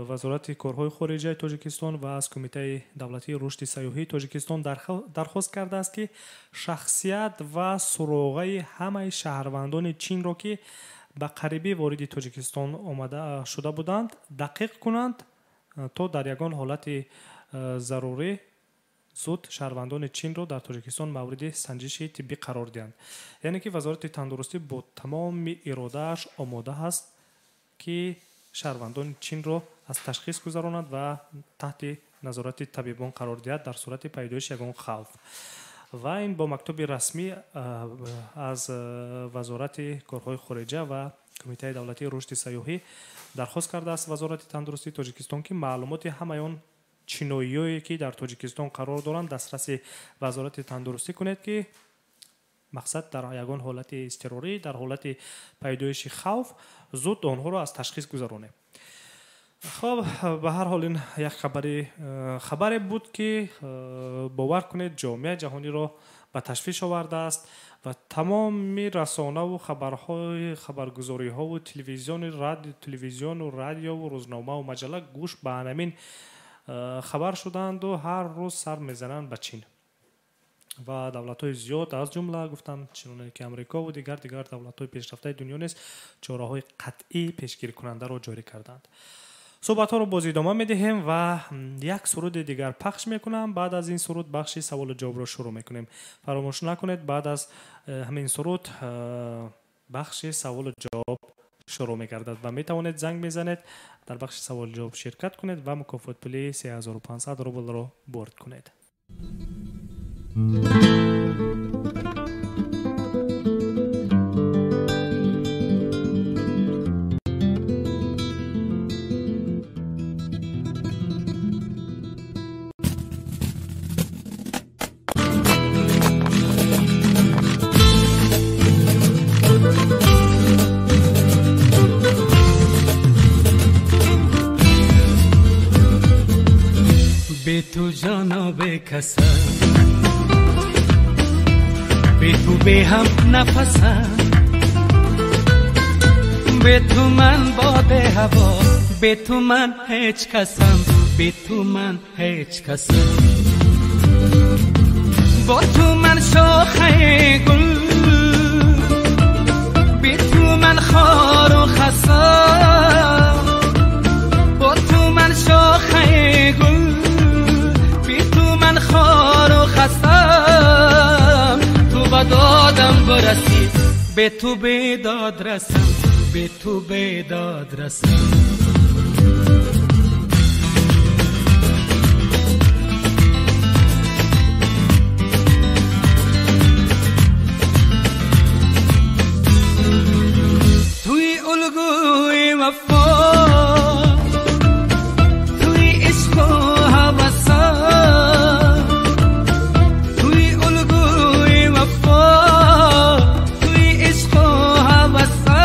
Вазорати корҳои хориҷаи Тоҷикистон ва аз Кумитаи давлатии рушди сайёҳии Тоҷикистон дархост кардааст, ки шахсият ва суроғаи ҳамаи шаҳрвандони Чинро, ки ба қарибӣ вориди Тоҷикистон омада шуда буданд, дақиқ кунанд, то дар ягон ҳолати зарурӣ зуд шаҳрвандони Чинро дар Тоҷикистон мавриди санҷиши тиббӣ қарор диҳанд. Яъне ки Вазорати тандурустӣ бо тамоми иродааш омода ҳаст, ки шаҳрвандони Чинро аз ташхис гузаронад ва таҳти назорати табибон қарор диҳад дар сурати пайдоиши ягон хавф. Ва ин бо мактуби расмӣ аз Вазорати корҳои хориҷа ва Кумитаи давлатии рушди сайёҳӣ дархост кардааст Вазорати тандурустии Тоҷикистон, ки маълумоти ҳамаи он чиноиёе, ки дар Тоҷикистон қарор доранд, дастраси Вазорати тандурустӣ кунед, ки мақсад дар ягон ҳолати изтирорӣ, дар ҳолати пайдоиши хавф зуд онҳоро аз ташхис гузаронем. Хоб, ба ҳар ҳол ин як хабаре буд, ки бовар кунед, ҷомеаи ҷаҳониро ба ташвиш овардааст ва тамоми расонаву хабарҳои хабаргузориҳову телевизиони радио, телевизиону радиову рӯзномаву маҷалла гӯш ба ҳамин хабар шудаанду ҳар рӯз сар мезананд ба Чин ва давлатҳои зиёд, аз ҷумла гуфтам, чуноне ки Амрикову дигар давлатҳои пешрафтаи дунё низ чораҳои қатъӣ пешгирикунандаро ҷорӣ карданд. Суҳбатҳоро боз идома медиҳем ва як суруди дигар пахш мекунам. Баъд аз ин суруд бахши саволу ҷавобро шурӯъ мекунем. Фаромӯш накунед, баъд аз ҳамин суруд бахши саволу ҷавоб шурӯъ мегардад ва метавонед занг мезанед, дар бахши саволу ҷавоб ширкат кунед ва мукофотпулии 3500 рублро бурд кунед. بی تو جانا بکسم، بی تو بی هم نفسم، بی تو من باد هوا، بی تو من هیچ کسم، بی تو من هیچ کسم. با تو من شاخه گل، بی تو من خار و خسم، با تو من شاخه گل، بی تو من خار و خسم. تو به دادم برسی، به تو به داد رسم، به تو به داد رسم. توی الگوی وفا، توی عشق و هوسا، توی الگوی وفا، توی عشق و هوسا.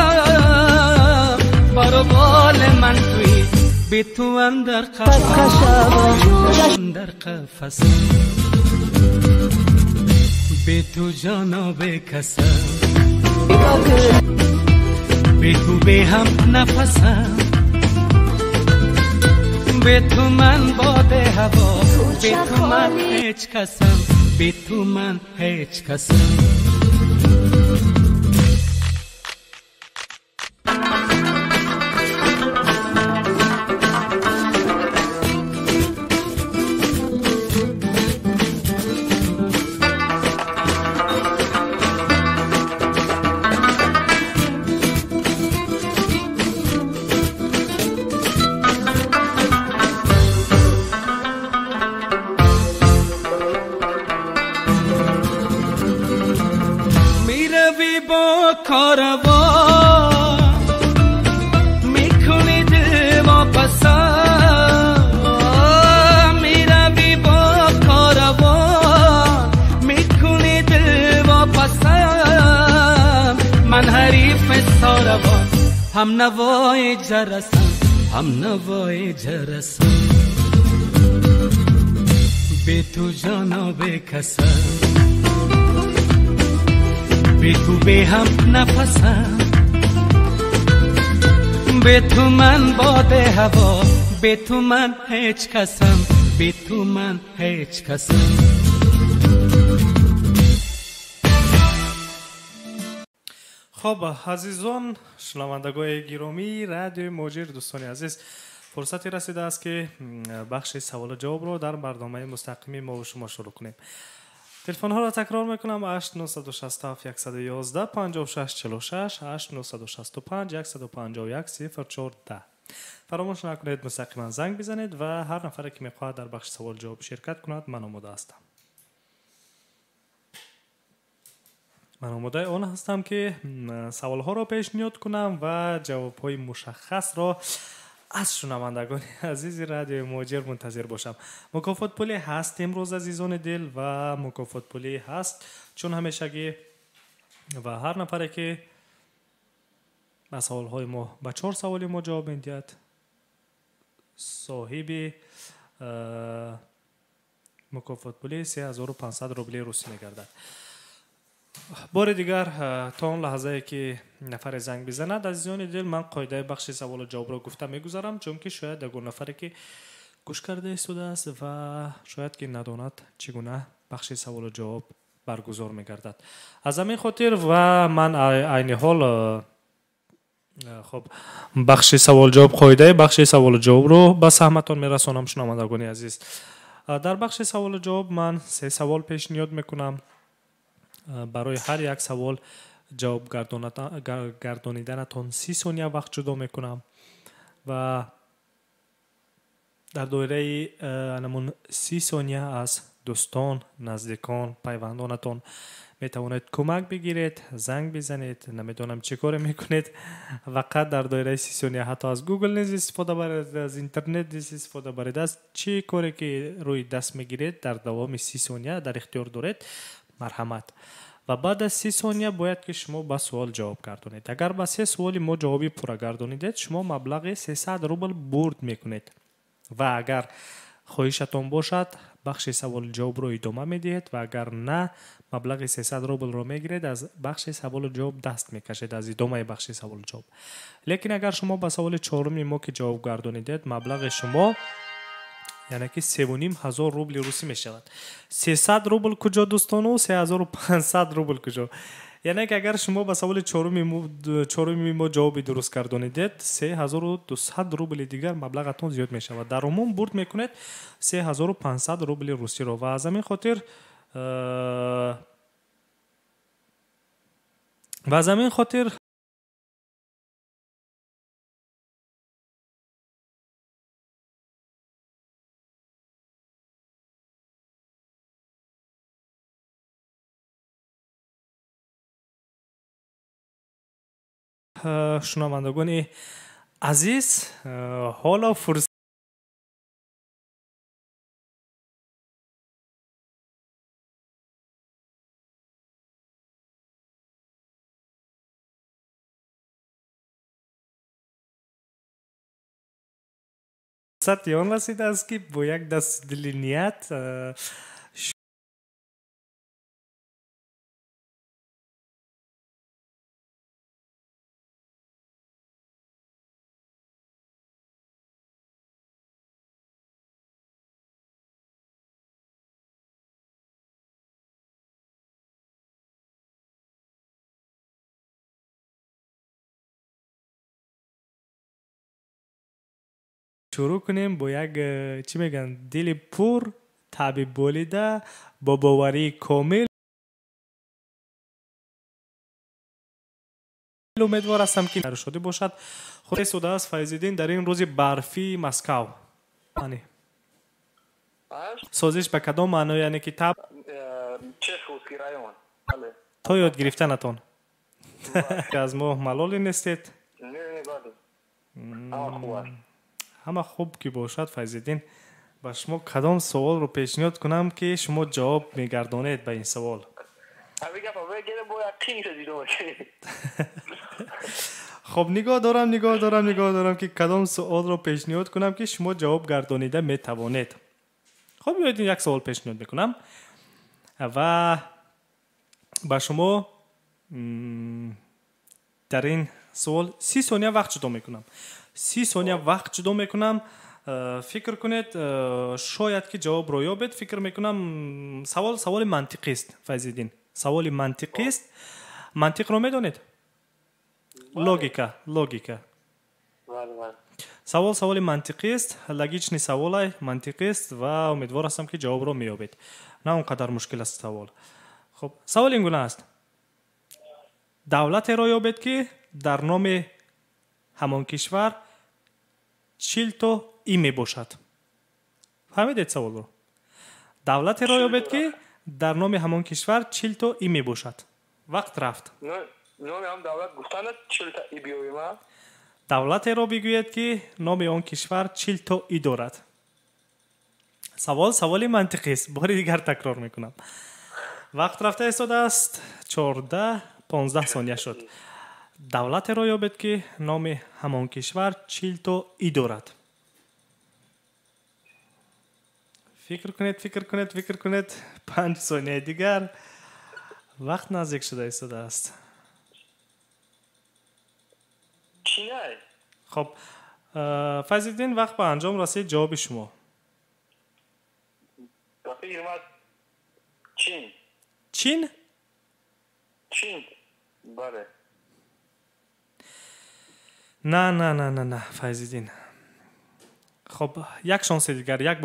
بر بال من توی، بی تو اندر قفس، اندر قفس، بی تو جانا بکسم، بی تو بی هم نفسم، بی تو من باد هوا، بی تو من هیچ کسم، بی تو من هیچ کسم. کاروان میکنی دل واپسا، میروی با هم نوای جرسم، هم نوای جرسم. بی تو جانا بی کسم، بی تو بی هم نفسم، بی تو من باد هوا، بی تو من هیچ کسم، بی تو من هیچ کسم. خب азизон шунавандагони гиромии радиои Муҳоҷир, дӯстони азиз, фурсате расидааст ки бахши саволу ҷавобро дар барномаи мустақими мо шумо шурӯъ кунем. Телефонҳоро такрор мекунам: 8967 111 56 46, 8965 151 04 10. Фаромӯш накунед, мустақиман занг бизанед ва ҳар нафаре ки мехоҳад дар бахши саволу ҷавоб ширкат кунад, ман омода ҳастам. Ман омодаи он ҳастам ки саволҳоро пешниҳод кунам ва ҷавобҳои мушаххасро аз шунавандагони азизи радиои Муҳоҷир мунтазир бошам. Мукофот пулӣ ҳаст имрӯз, азизони дил, ва мукофот пулӣ ҳаст чун ҳамешагӣ, ва ҳар нафаре ки ба саволҳои мо, ба 4 саволи мо ҷавоб медиҳад, соҳиби мукофот пулии 3500 рубли русӣ мегардад. Бори дигар, то он лаҳзае ки нафаре занг бизанад, азизони дил, ман қоидаи бахши саволу ҷавобро гуфта мегузарам, чунки шояд ягон нафаре ки гӯш карда истодааст ва шояд ки надонад чӣ гуна бахши саволу ҷавоб баргузор мегардад. Аз ҳамин хотир ва ман айни ҳол хоб бахши саволу ҷавоб, қоидаи бахши саволу ҷавобро ба саҳматон мерасонам. Шунавандагони азиз, дар бахши саволу ҷавоб ман 3 савол пешниҳод мекунам. Барои ҳар як савол ҷавоб гардониданатон 30 сония вақт ҷудо мекунам ва дар доираи анамун 30 сония аз дӯстон, наздикон, пайвандонатон метавонед кӯмак бигиред, занг бизанед, намедонам чӣ коре мекунед, фақат дар доираи 30 сония ҳатто аз Google низ истифода баред, аз интернет низ истифода баред, аз чӣ коре ки рӯи даст мегиред дар давоми 30 сония дар ихтиёр доред, марҳамат. Ва баъд аз 30 сония бояд ки шумо ба суол ҷавоб гардонед. Агар ба 3 суоли мо ҷавоби пурра гардонидед, шумо маблағи 300 рубл бурд мекунед. Ва агар хоҳишатон бошад, бахши саволу ҷавобро идома медиҳед ва агар на, маблағи 300 рублро мегиред, аз бахши саволу ҷавоб даст мекашед, аз идомаи бахши саволу ҷавоб. Лекин агар шумо ба саволи чоруми мо ки ҷавоб гардонидед, маблағи шумо яъне ки 3500 рубли русӣ мешавад. 300 рубл куҷо, дӯстону, 3500 рубл куҷо? Яъне ки агар шумо ба саволи чоруми мо ҷавоби дуруст гардонидед, 3200 рубли дигар маблағатон зиёд мешавад. Дар умум бурд мекунед 3500 рубли русиро. Ва аз ҳамин хотир шунавандагони азиз, ҳоло фурсати он расидааст ки бо як даст дили ният шурӯъ кунем бо як чӣ мегӯянд, дили пур, таби болида, бо боварии комил. Умедвор ҳастам ки шодӣ бошад. Худ истодааст Файзиддин дар ин рӯзи барфии Москав. Созиш ба кадом маъно, яъне ки таб Чеховский район. То ёд гирифтанатон аз мо малоле нестед? Ҳама хуб ки бошад. Файзиддин, ба шумо кадом суолро пешниҳод кунам ки шумо ҷавоб мегардонед ба ин савол? Хоб, нигоҳ дорам, ки кадом суолро пешниҳод кунам, ки шумо ҷавоб гардонида метавонед. Хоб, биёед як савол пешниҳод мекунам ва ба шумо дар ин суол 30 сония вақт ҷудо мекунам. 30 сония вақт ҷудо мекунам. Фикр кунед, шояд ки ҷавобро ёбед. Фикр мекунам, савол саволи мантиқист, Файзиддин. Саволи мантиқист. Мантиқро медонед? Логика. Савол саволи мантиқист, логичный саволай, мантиқист ва умедвор ҳастам, ки ҷавобро меёбед. На он қадар мушкил аст савол. Хуб, савол ин гуна аст. Давлатеро ёбед, ки дар номи ҳамон кишвар 40 то и мебошад. Фаҳмидед саволро? Давлатеро ёбед, ки дар номи ҳамон кишвар 40 то и мебошад. Вақт рафт. Номи ҳам давлат гуфтана 40 та и биёем, а? Давлатеро бигӯед, ки номи он кишвар 40 то и дорад. Савол саволи мантиқист. Бори дигар такрор мекунам. Вақт рафта истодааст. 14-15 сония шуд. Давлатеро ёбед, ки номи ҳамон кишвар 40 то и дорад. Фикр кунед. 5 сонияи дигар. Вақт наздик шуда истодааст. Хоб, Файзиддин, вақт ба анҷом расид. Ҷавоби шумо? Чин. Чин? Чин, бале. На, Файзиддин. Хоб, як шанси дигар, як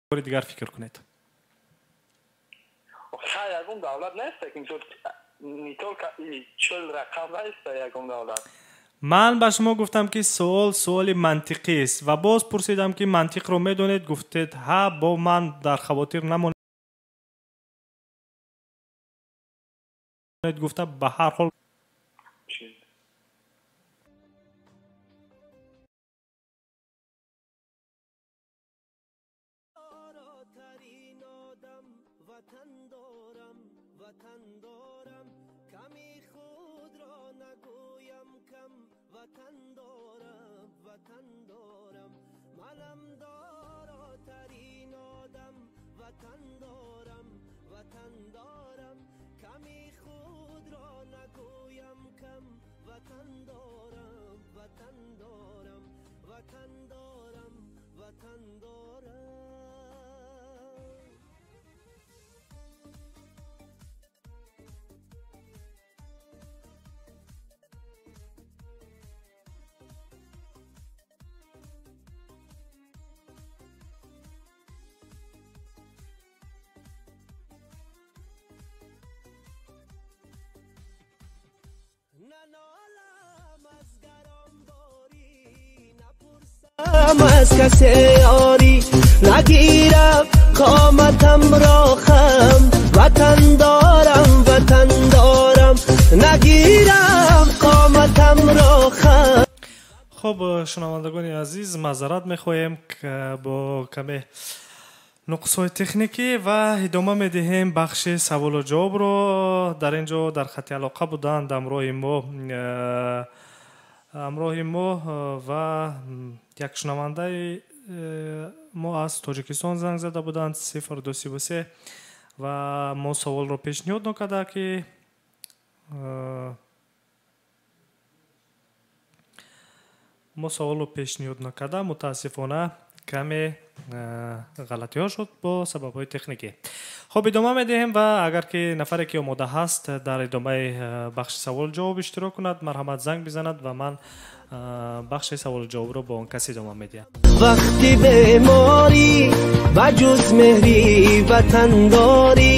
бори дигар фикр кунед. Ягон давлат нест, не только 40 рақам нест ягон давлат. Ман ба шумо гуфтам, ки суол суоли мантиқист ва боз пурсидам, ки мантиқро медонед, гуфтед ҳа, бо ман дар хавотир намонед, гуфта ба ҳар ҳол از کسی یاری نگیرم، قامتم را خم، وطن دارم وطن دارم، نگیرم قامتم را خم. خب шунавандагони азиз, маъзарат мехоҳем бо каме нуқсҳои техникӣ ва идома медиҳем бахши саволу ҷавобро. Дар ин ҷо дар хати алоқа буданд ҳамроҳи мо ва як шунавандаи мо аз Тоҷикистон занг зада буданд 0233 ва мо саволро пешниҳод накарда, ки мо саволро пешниҳод накарда, мутаассифона каме ғалатиҳо шуд бо сабабҳои техникӣ. Хоб, идома медиҳем ва агар ки нафаре ки омода ҳаст дар идомаи бахши савол ҷавоб иштирок кунад, марҳамат занг бизанад ва ман бахши саволу ҷавобро бо он кас идома медиҳам. Вақти беморӣ ба ҷуз меҳри ватандорӣ.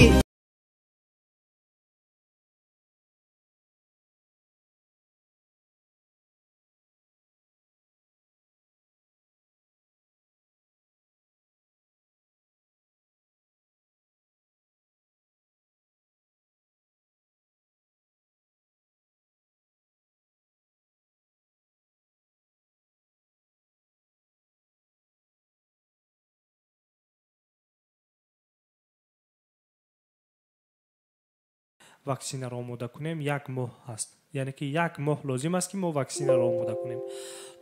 ваксинаро омода кунем, як моҳ ҳаст. Яъне ки як моҳ лозим аст, ки мо ваксинаро омода кунем.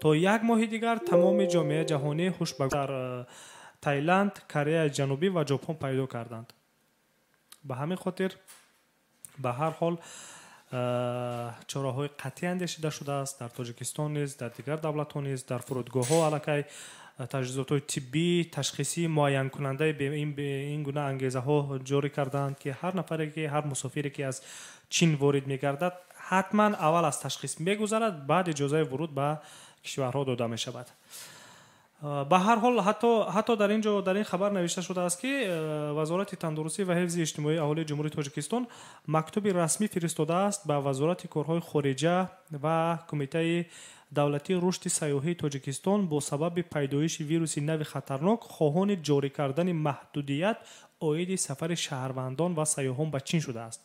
То як моҳи дигар тамоми ҷомеаи ҷаҳонӣ ҳуш ба дар Таиланд, Кореяи Ҷанубӣ ва Ҷопон пайдо карданд. Ба ҳамин хотир ба ҳар ҳол чораҳои қатъӣ андешида шудааст дар Тоҷикистон низ, дар дигар давлатҳо низ, дар фурудгоҳҳо аллакай таҷҳизотҳои тиббӣ, ташхисӣ, муайянкунандаи ин гуна ангезаҳо ҷорӣ кардаанд, ки ҳар нафаре ки, ҳар мусофире ки аз Чин ворид мегардад, ҳатман аввал аз ташхис мегузарад, баъд иҷозаи вуруд ба кишварҳо дода мешавад. Ба ҳар ҳол ҳатто дар ин ҷо дар ин хабар навишта шудааст, ки Вазорати тандурустӣ ва ҳифзи иҷтимоии аҳолии Ҷумҳурии Тоҷикистон мактуби расмӣ фиристодааст ба Вазорати корҳои хориҷа ва Кумитаи давлатии рушди сайёҳии Тоҷикистон бо сабаби пайдоиши вируси нави хатарнок хоҳони ҷорӣ кардани маҳдудият оиди сафари шаҳрвандон ва сайёҳон ба Чин шудааст.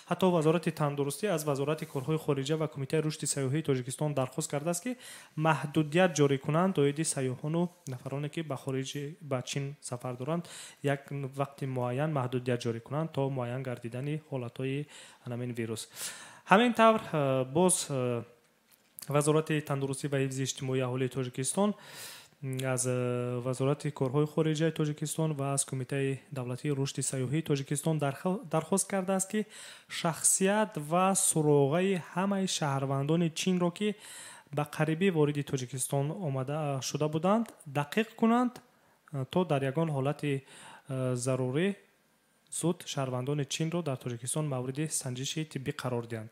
Ҳатто Вазорати тандурустӣ аз Вазорати корҳои хориҷа ва Кумитаи рушди сайёҳии Тоҷикистон дархост кардааст, ки маҳдудият ҷорӣ кунанд оиди сайёҳону нафароне, ки ба хориҷи ба Чин сафар доранд, як вақти муайян маҳдудият ҷорӣ кунанд то муайян гардидани ҳолатҳои ҳамин вирус. Ҳамин тавр боз Вазорати тандурустӣ ва ҳифзи иҷтимоии аҳолии Тоҷикистон аз Вазорати корҳои хориҷаи Тоҷикистон ва аз Кумитаи давлатии рушди сайёҳии Тоҷикистон дархост кардааст, ки шахсият ва суроғаи ҳамаи шаҳрвандони Чинро, ки ба қарибӣ вориди Тоҷикистон омада шуда буданд, дақиқ кунанд, то дар ягон ҳолати зарурӣ зуд шаҳрвандони Чинро дар Тоҷикистон мавриди санҷиши тиббӣ қарор диҳанд.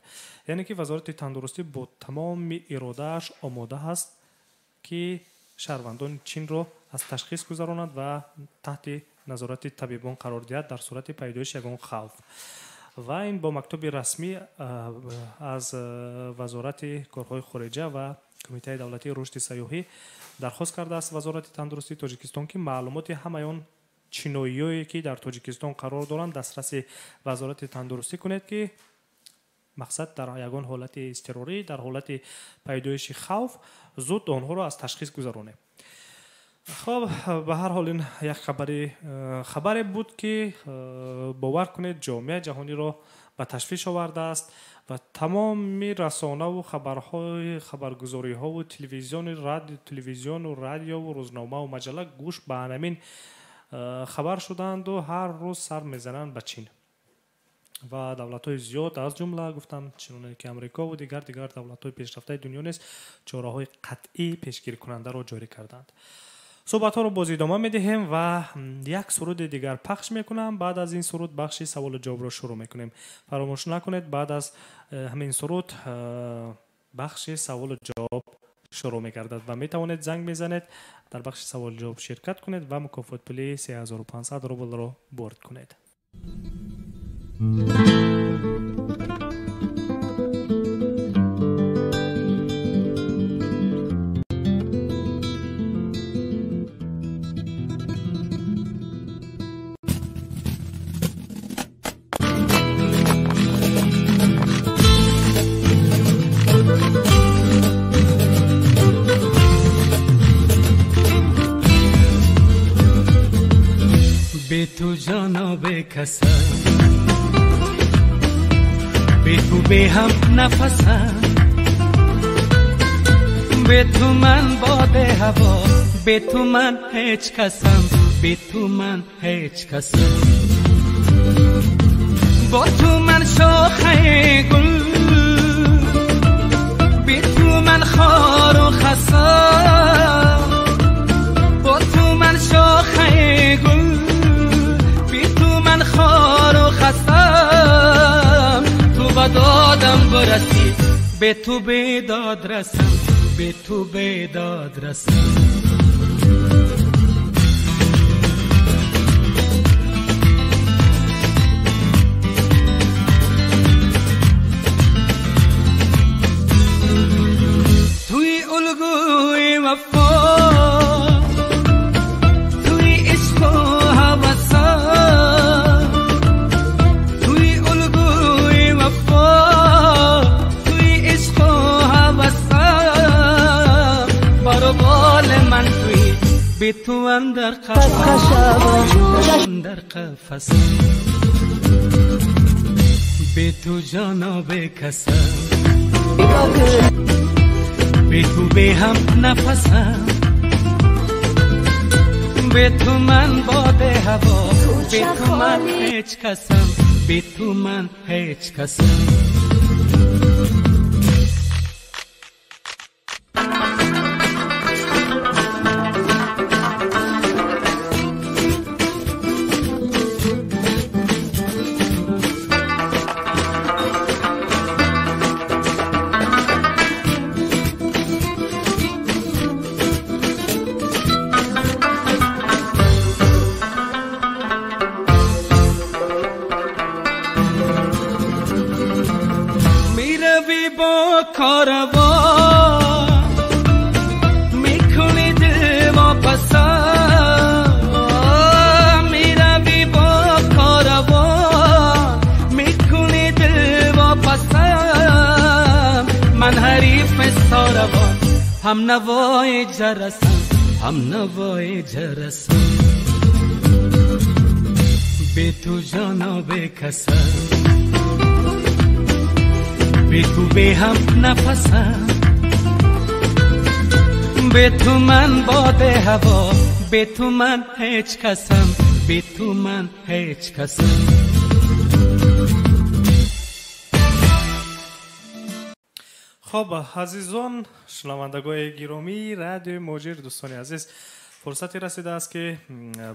Яъне ки Вазорати тандурустӣ бо тамоми иродааш омода ҳаст, ки шаҳрвандони Чинро аз ташхис гузаронад ва таҳти назорати табибон қарор диҳад дар сурати пайдоиши ягон хавф. Ва ин бо мактуби расмӣ аз Вазорати корҳои хориҷа ва Кумитаи давлатии рушди сайёҳӣ дархост кардааст Вазорати тандурустии Тоҷикистон, ки маълумоти ҳамаи он чиноиёе ки дар Тоҷикистон қарор доранд дастраси Вазорати тандурустӣ кунед, ки мақсад дар ягон ҳолати изтирорӣ, дар ҳолати пайдоиши хавф зуд онҳоро аз ташхис гузаронем. Хоб, ба ҳар ҳол ин як хабаре буд, ки бовар кунед, ҷомеаи ҷаҳониро ба ташвиш овардааст ва тамоми расонаву хабарҳои хабаргузориҳову телевизиони радио, телевизиону радиову рӯзномаву маҷалла гӯш ба ҳамин хабар шудаанду ҳар рӯз сар мезананд ба Чин ва давлатҳои зиёд, аз ҷумла гуфтам чуноне ки Амрикову дигар давлатҳои пешрафтаи дунё низ чораҳои қатъӣ пешгирикунандаро ҷорӣ карданд. Суҳбатҳоро боз идома медиҳем ва як суруди дигар пахш мекунам. Баъд аз ин суруд бахши саволу ҷавобро шурӯъ мекунем. Фаромӯш накунед, баъд аз ҳамин суруд бахши саволу ҷавоб шурӯъ мегардад ва метавонед занг мезанед, дар бахши саволу ҷавоб ширкат кунед ва мукофотпулии 3500 рублро борд кунед. بی تو جانا بے کسم، بی تو بے هم نفسم، بے تو من باد هوا، بے تو من هیچ کسم، بے تو من هیچ کسم. با تو من شاخه گل، بی تو من خار و خسم، با تو من شاخه گل، بی تو من خار و خسم. تو به دادم برسی، به تو به داد رسم، به تو به داد رسم. توی الگوی وفا، توی عشق و هوسا، توی الگوی وفا، توی عشق و هوسا. بر بال من توی، بی تو اندر قفس، اندر قفس. بی تو جانا بکسم، بی تو به هم نفسم، بی تو من باد هوا، بی تو من هیچ کسم، بی تو من هیچ کسم. هم نوای جرسم، هم نوای جرسم، بی تو جانا بکسم، بی تو به هم نفسم، بی تو من باد هوا، بی تو من هیچ کسم، بی تو من هیچ کسم. خب азизон, шунавандагони гиромии радиои Муҳоҷир, дӯстони азиз, фурсате расидааст ки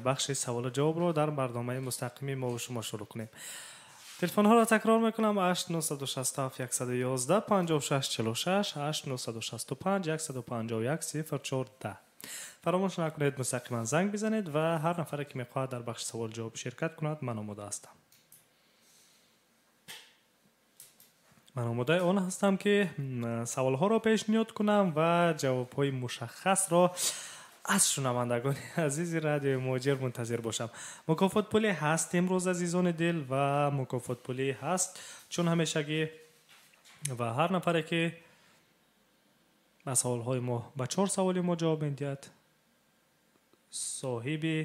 бахши саволу ҷавобро дар барномаи мустақими мо ва шумо шурӯъ кунем. Телефонҳоро такрор мекунам: 8967 111 56 46, 8965 151 04 10. Фаромӯш накунед, мустақиман занг бизанед ва ҳар нафаре ки мехоҳад дар бахши саволу ҷавоб ширкат кунад, ман омода ҳастам. Ман омодаи он ҳастам ки саволҳоро пешниҳод кунам ва ҷавобҳои мушаххасро аз шунавандагони азизи радиои Муҳоҷир мунтазир бошам. Мукофот пулӣ ҳаст имрӯз, азизони дил, ва мукофот пулӣ ҳаст чун ҳамешагӣ, ва ҳар нафаре ки ба саволҳои мо, ба 4 саволи мо ҷавоб медиҳад, соҳиби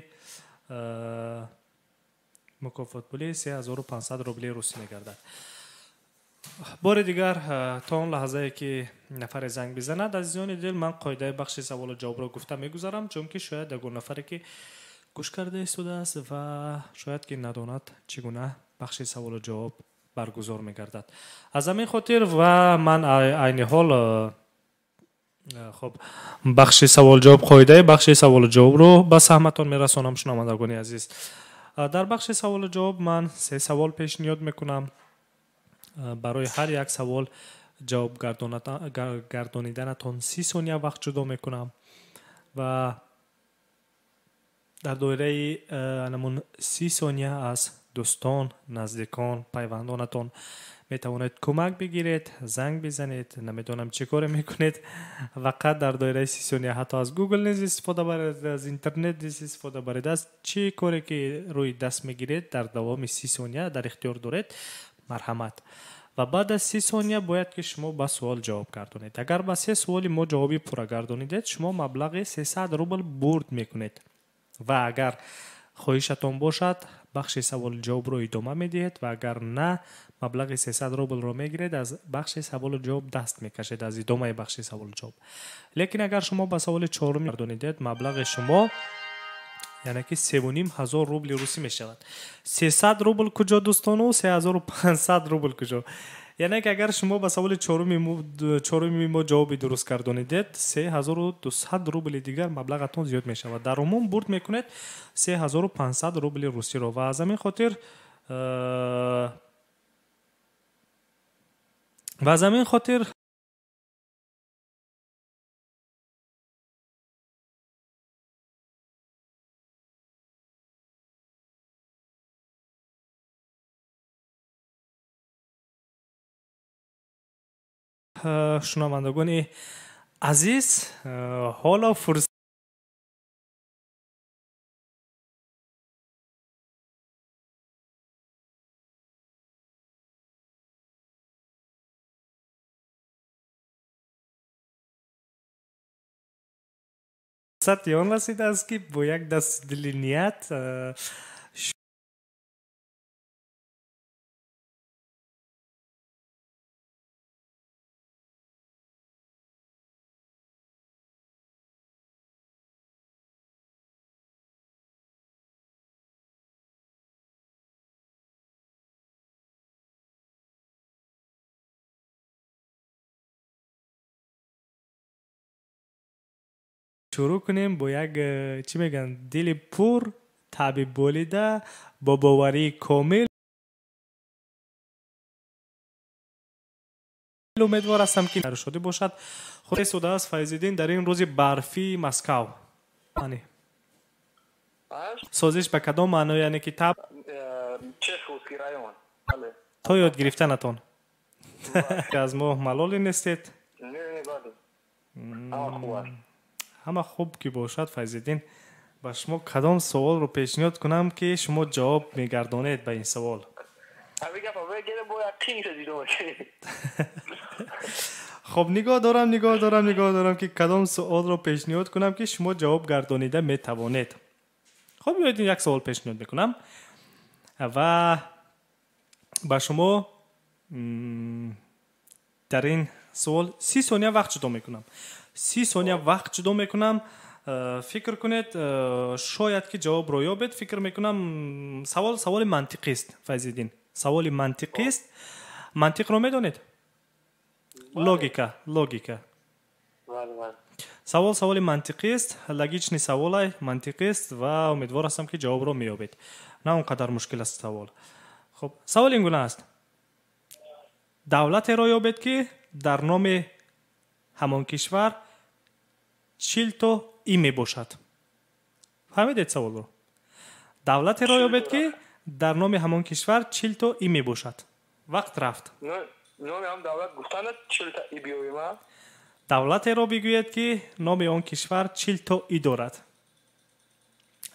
мукофот пулӣ 3500 рубли русӣ мегардад. Бори дигар, то он лаҳзае ки нафаре занг бизанад, азизони дил, ман қоидаи бахши саволу ҷавобро гуфта мегузарам, чунки шояд ягон нафаре ки гӯш карда истодааст ва шояд ки надонад чӣ гуна бахши саволу ҷавоб баргузор мегардад. Аз ҳамин хотир ва ман айни ҳол хоб бахши савол ҷавоб, қоидаи бахши саволу ҷавобро ба саҳматон мерасонам, шунавандагони азиз. Дар бахши саволу ҷавоб ман 3 савол пешниҳод мекунам. Барои ҳар як савол ҷавоб гардониданатон 30 сония вақт ҷудо мекунам ва дар доираи намун 30 сония аз дӯстон, наздикон, пайвандонатон метавонед кӯмак бигиред, занг бизанед, намедонам чӣ коре мекунед, фақат дар доираи 30 сония ҳатто аз Google низ истифода баред, аз интернет низ истифода баред, аз чӣ коре ки рӯи даст мегиред дар давоми 30 сония дар ихтиёр доред, марҳамат. Ва баъд аз 30 сония бояд ки шумо ба суол ҷавоб гардонед. Агар ба 3 суоли мо ҷавоби пурра гардонидед, шумо маблағи 300 рубл бурд мекунед. Ва агар хоҳишатон бошад, бахши саволу ҷавобро идома медиҳед ва агар на, маблағи 300 рублро мегиред, аз бахши саволу ҷавоб даст мекашед, аз идомаи бахши саволу ҷавоб. Лекин агар шумо ба саволи чорум гардонидед, маблағи шумо яъне ки 3500 рубли русӣ мешавад. 300 рубл куҷо, дӯстону, 3500 рубл куҷо? Яъне ки агар шумо ба саволи чоруми мо ҷавоби дуруст гардонидед, 3200 рубли дигар маблағатон зиёд мешавад. Дар умум бурд мекунед 3500 рубли русиро ва аз ҳамин хотир шунавандагони азиз, ҳоло фурсат он расидааст ки бо як даст дили ният Шурӯъ кунем бо як чӣ мегӯянд, дили пур, таъби болида, бо боварии комил. Умедвор ҳастам, ки шодӣ бошад. Худ истодааст Файзиддин дар ин рӯзи барфии Москав. Созиш ба кадом маъно, яъне ки таб? Чеховский район. То ёд гирифтанатон. Аз мо малоле нестед? Ҳама хуб ки бошад, Файзиддин, ба шумо кадом суолро пешниҳод кунам, ки шумо ҷавоб мегардонед ба ин савол? Хоб, нигоҳ дорам, нигоҳ дорам, нигоҳ дорам, ки кадом суолро пешниҳод кунам, ки шумо ҷавоб гардонида метавонед. Хоб, биёед, як савол пешниҳод мекунам ва ба шумо дар ин суол 30 сония вақт ҷудо мекунам. 30 сония вақт ҷудо мекунам. Фикр кунед, шояд ки ҷавобро ёбед. Фикр мекунам, савол саволи мантиқист, Файзиддин. Саволи мантиқист. Мантиқро медонед? Логика, логика. Савол саволи мантиқист, логичный саволай, мантиқист ва умедвор ҳастам, ки ҷавобро меёбед. На он қадар мушкил аст савол. Хуб, савол ин гуна аст. Давлатеро ёбед, ки дар номи ҳамон кишвар 40 то и мебошад. Фаҳмидед саволро? Давлатеро ёбед, ки дар номи ҳамон кишвар 40 то и мебошад. Вақт рафт. Номи ҳам давлат гуфтана 40 та и биёем? Давлатеро бигӯед, ки номи он кишвар 40 то и дорад.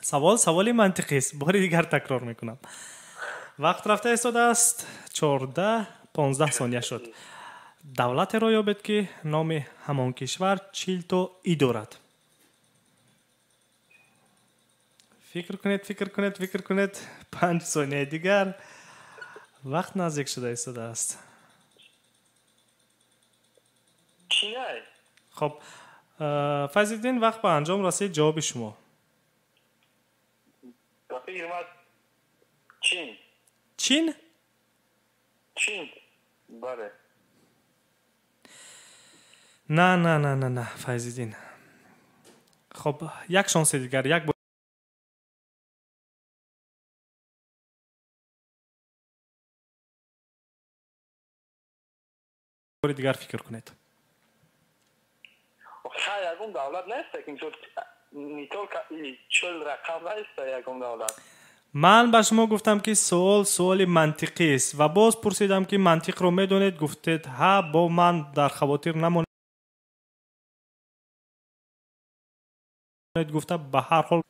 Савол саволи мантиқист. Бори дигар такрор мекунам. Вақт рафта истодааст. 14, 15 сония шуд. Давлатеро ёбед, ки номи ҳамон кишвар 40 то и дорад. Фикр кунед, фикр кунед, фикр кунед. 5 сонияи дигар. Вақт наздик шуда истодааст. Хоб, Файзиддин, вақт ба анҷом расид. Ҷавоби шумо? Чин. Чин? Чин, бале. На, на, на, на, на, Файзиддин. Хоб, як шанси дигар, як бори дигар фикр кунед. Ягон давлат нест, не только 40 рақам нест ягон давлат. Ман ба шумо гуфтам, ки суол суоли мантиқист ва боз пурсидам, ки мантиқро медонед, гуфтед ҳа, бо ман дар хавотир намонед гуфта, ба ҳар ҳол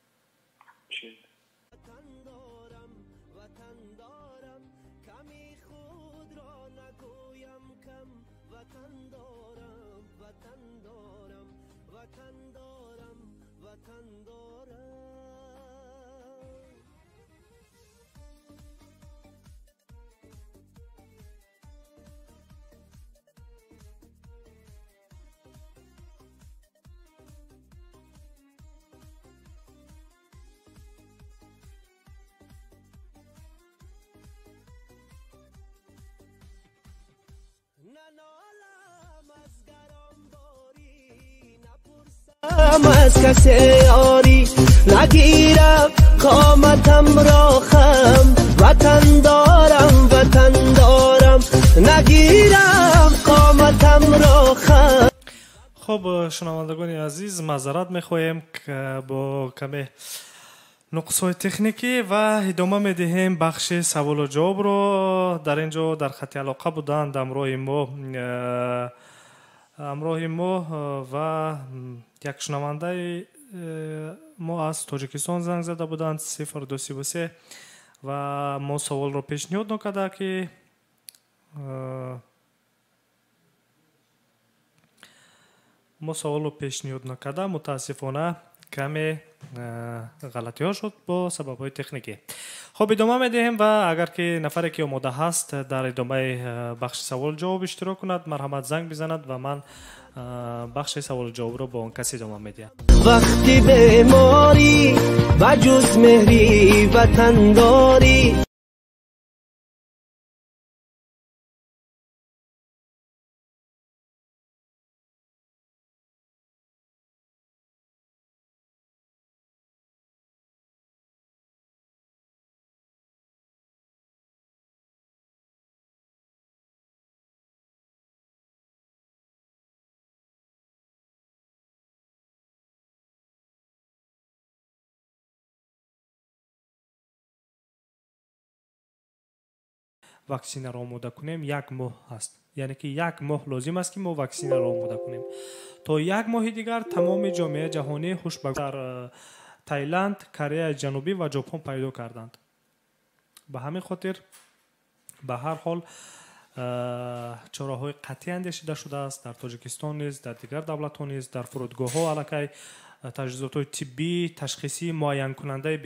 از کسی یاری نگیرم، قامتم را خم، وطن دارم، وطن دارم، نگیرم قامتم را خم. Хуб, шунавандагони азиз, маъзарат мехоҳем бо каме нуқсҳои техникӣ ва идома медиҳем бахши саволу ҷавобро. Дар ин ҷо дар хати алоқа буданд ҳамроҳи мо ва як шунавандаи мо аз Тоҷикистон занг зада буданд 0233 ва мо саволро пешниҳод накарда, ки мо саволро пешниҳод накарда, мутаассифона, каме ғалатиҳо шуд бо сабабҳои техникӣ. Хуб, идома медиҳем ва агар ки нафаре ки омода ҳаст дар идомаи бахши савол ҷавоб иштирок кунад, марҳамат, занг бизанад ва ман бахши саволу ҷавобро бо он кас идома медиҳам. Вақти беморӣ ба ҷуз меҳри ватандорӣ. ваксинаро омода кунем, як моҳ аст. Яъне ки як моҳ лозим аст, ки мо ваксинаро омода кунем. То як моҳи дигар тамоми ҷомеаи ҷаҳонӣ ҳуш ба дар Таиланд, Кореяи Ҷанубӣ ва Ҷопон пайдо карданд. Ба ҳамин хотир, ба ҳар ҳол, чораҳои қатъӣ андешида шудааст дар Тоҷикистон низ, дар дигар давлатҳо низ. Дар фурудгоҳҳо аллакай таҷҳизотҳои тиббӣ, ташхисӣ, муайянкунандаи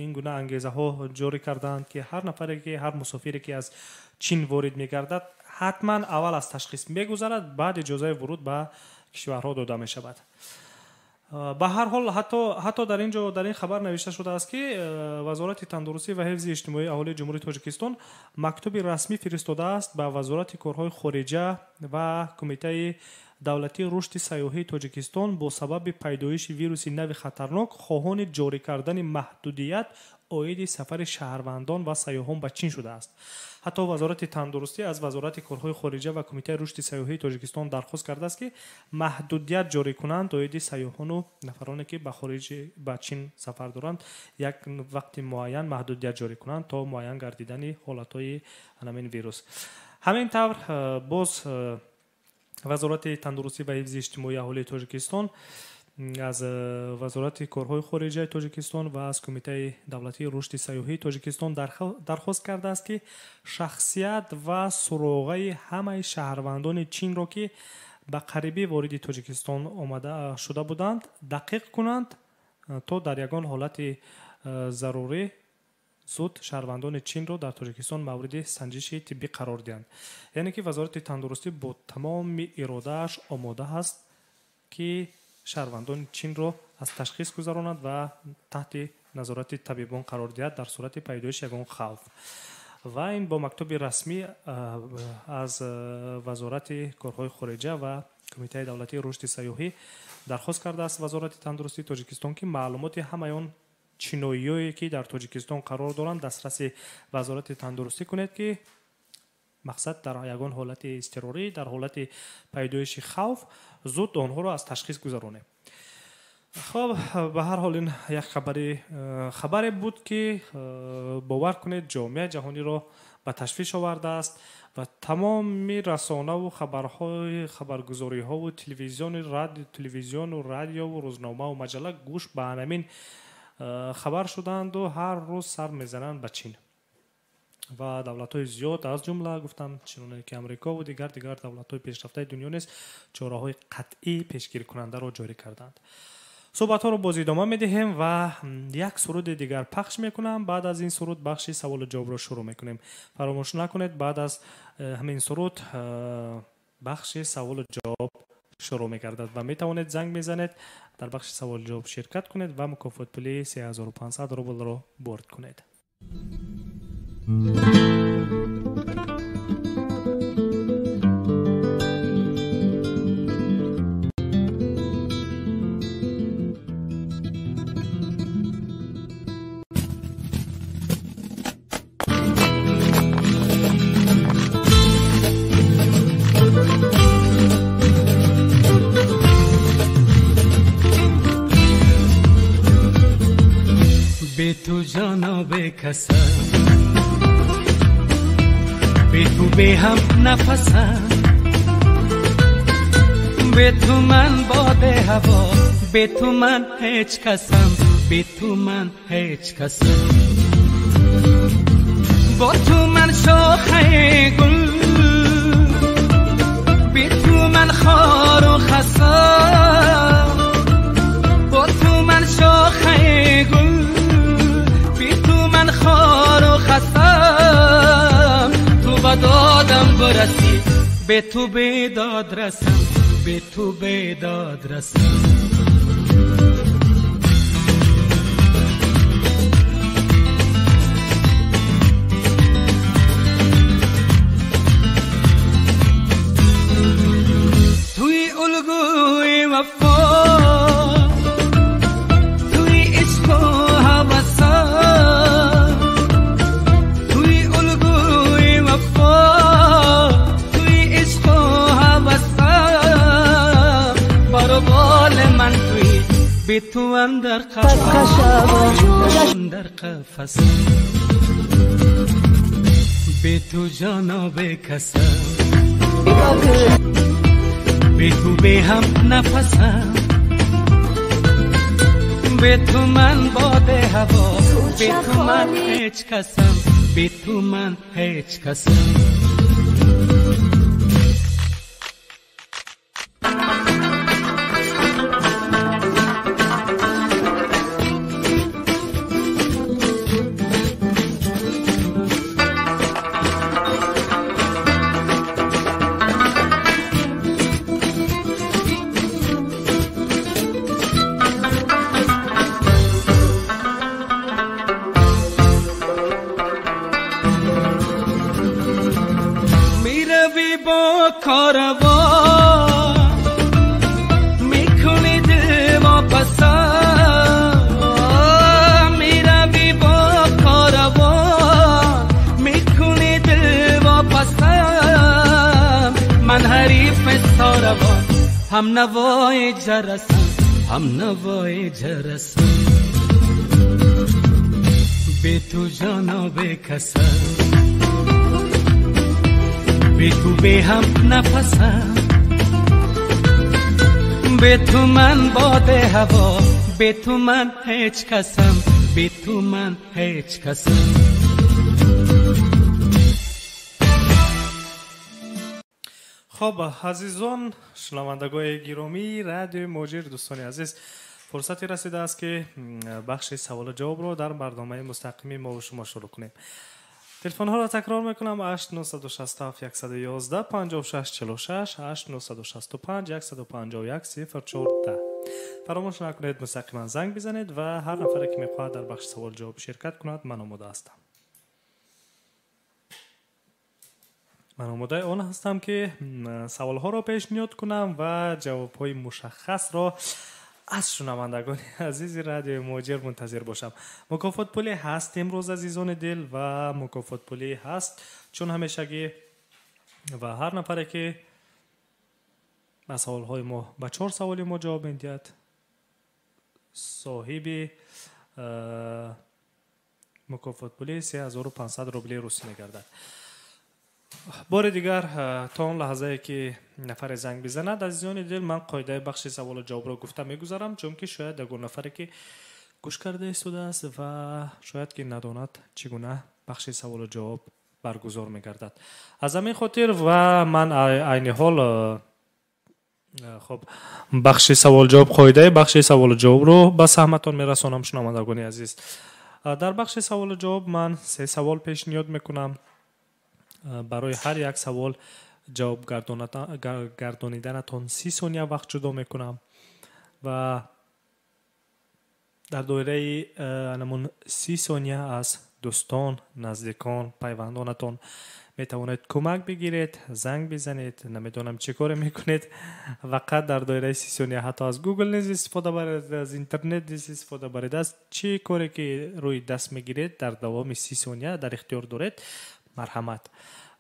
ин гуна ангезаҳо ҷорӣ кардаанд, ки ҳар нафаре ки, ҳар мусофире ки аз Чин ворид мегардад, ҳатман аввал аз ташхис мегузарад, баъд иҷозаи вуруд ба кишварҳо дода мешавад. Ба ҳар ҳол, ҳатто дар ин ҷо, дар ин хабар навишта шудааст, ки Вазорати тандурустӣ ва ҳифзи иҷтимоии аҳолии Ҷумҳурии Тоҷикистон мактуби расмӣ фиристодааст ба Вазорати корҳои хориҷа ва Кумитаи давлатии рушди сайёҳии Тоҷикистон, бо сабаби пайдоиши вируси нави хатарнок хоҳони ҷорӣ кардани маҳдудият оиди сафари шаҳрвандон ва сайёҳон ба Чин шудааст. Ҳатто Вазорати тандурустӣ аз Вазорати корҳои хориҷа ва Кумитаи рушди сайёҳии Тоҷикистон дархост кардааст, ки маҳдудият ҷорӣ кунанд оиди сайёҳону нафароне, ки ба хориҷи, ба Чин сафар доранд, як вақти муайян маҳдудият ҷорӣ кунанд то муайян гардидани ҳолатҳои ҳамин вирус. Ҳамин тавр, боз Вазорати тандурустӣ ва ҳифзи иҷтимоии аҳолии Тоҷикистон аз Вазорати корҳои хориҷаи Тоҷикистон ва аз Кумитаи давлатии рушди сайёҳии Тоҷикистон дархост кардааст, ки шахсият ва суроғаи ҳамаи шаҳрвандони Чинро, ки ба қарибӣ вориди Тоҷикистон омада шуда буданд, дақиқ кунанд, то дар ягон ҳолати зарурӣ зуд шаҳрвандони Чинро дар Тоҷикистон мавриди санҷиши тиббӣ қарор диҳанд. Яъне ки Вазорати тандурустӣ бо тамоми иродааш омода ҳаст, ки шаҳрвандони Чинро аз ташхис гузаронад ва таҳти назорати табибон қарор диҳад дар сурати пайдоиши ягон хавф. Ва ин бо мактуби расмӣ аз Вазорати корҳои хориҷа ва Кумитаи давлатии рушди сайёҳӣ дархост кардааст Вазорати тандурустии Тоҷикистон, ки маълумоти ҳамаи он чиноиёе, ки дар Тоҷикистон қарор доранд, дастраси Вазорати тандурустӣ кунед, ки мақсад дар ягон ҳолати изтирорӣ, дар ҳолати пайдоиши хавф зуд онҳоро аз ташхис гузаронем. Хоб, ба ҳар ҳол, ин як хабаре буд, ки бовар кунед, ҷомеаи ҷаҳониро ба ташвиш овардааст ва тамоми расонаву хабарҳои, хабаргузориҳову телевизиони, радио, телевизиону радиову рӯзномаву маҷалла гӯш ба ҳамин хабар шудаанду ҳар рӯз сар мезананд ба Чин ва давлатҳои зиёд, аз ҷумла гуфтам, чуноне ки Амрикову дигар давлатҳои пешрафтаи дунё низ чораҳои қатъӣ пешгирикунандаро ҷорӣ карданд. Суҳбатҳоро боз идома медиҳем ва як суруди дигар пахш мекунам. Баъд аз ин суруд бахши саволу ҷавобро шурӯъ мекунем. Фаромӯш накунед, баъд аз ҳамин суруд бахши саволу ҷавоб шурӯъ мегардад ва метавонед занг мезанед, дар бахши саволу ҷавоб ширкат кунед ва мукофотпулии 3500 рублро бурд кунед. بی تو جانا بے کسم، بی تو بے هم نفسم، بی تو من باد هوا، بی تو من هیچ کسم، بی تو من هیچ کسم. با تو من شاخه گل، بی تو من خار و خسم، با تو من شاخه گل، خار و خسم. تو به دادم برسی، به تو به داد رسم، به تو به داد رسم. توی الگوی وفا، توی عشق و هوسا، بی تو اندر قفس، اندر قفس، بی تو جانا بکسم، بی تو به هم نفسم، بی تو من باد هوا، بی تو من هیچ کسم، بی تو من هیچ کسم. هم نوای جرسم، هم نوای جرسم، بی تو جانا بکسم، بی تو به هم نفسم، بی تو من باد هوا، بی تو من هیچ کسم، بی تو من هیچ کسم. خب азизон, шунавандагони гиромии радиои Муҳоҷир, дӯстони азиз, фурсате расидааст, ки бахши саволу ҷавобро дар барномаи мустақими мо шумо шурӯъ кунем. Телефонҳоро такрор мекунам: 8967 111 56 46, 8965 151 04 10. Фаромӯш накунед, мустақиман занг бизанед ва ҳар нафаре ки мехоҳад дар бахши саволу ҷавоб ширкат кунад, ман омода ҳастам. Ман омодаи он ҳастам, ки саволҳоро пешниҳод кунам ва ҷавобҳои мушаххасро аз шунавандагони азизи радиои Муҳоҷир мунтазир бошам. Мукофот пулӣ ҳаст имрӯз, азизони дил, ва мукофот пулӣ ҳаст чун ҳамешагӣ, ва ҳар нафаре ки ба саволҳои мо, ба чор саволи мо ҷавоб медиҳад, соҳиби мукофот пули 3500 рубли русӣ мегардад. Бори дигар, то он лаҳзае ки нафаре занг бизанад, азизони дил, ман қоидаи бахши саволу ҷавобро гуфта мегузарам, чунки шояд ягон нафаре ки гӯш карда истодааст ва шояд ки надонад, чӣ гуна бахши саволу ҷавоб баргузор мегардад. Аз ҳамин хотир ва ман айни ҳол, хоб, бахши савол ҷавоб, қоидаи бахши саволу ҷавобро ба саҳматон мерасонам. Шунавандагони азиз, дар бахши саволу ҷавоб ман се савол пешниҳод мекунам. Барои ҳар як савол ҷавоб гардониданатон 30 сония вақт ҷудо мекунам ва дар доираи анамун 30 сония аз дӯстон, наздикон, пайвандонатон метавонед кӯмак бигиред, занг бизанед, намедонам чӣ коре мекунед, фақат дар доираи 30 сония ҳатто аз Гугл низ истифода баред, аз интернет низ истифода баред, аз чӣ коре ки рӯи даст мегиред, дар давоми 30 сония дар ихтиёр доред, марҳамат.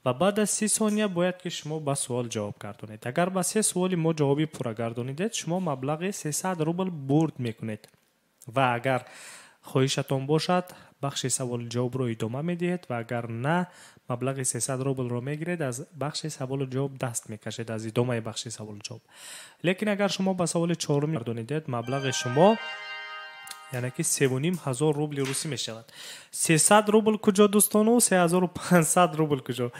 Ва баъд аз 30 сония бояд ки шумо ба суол ҷавоб гардонед. Агар ба се суоли мо ҷавоби пурра гардонидед, шумо маблағи 300 рубл бурд мекунед ва агар хоҳишатон бошад, бахши саволу ҷавобро идома медиҳед ва агар на, маблағи 300 рублро мегиред, аз бахши саволу ҷавоб даст мекашед, аз идомаи бахши саволу ҷавоб. Лекин агар шумо ба саволи чорум гардонидед, маблағи шумо яъне ки 3500 рубли русӣ мешавад. 300 рубл куҷо, дӯстону, 3500 рубл куҷо?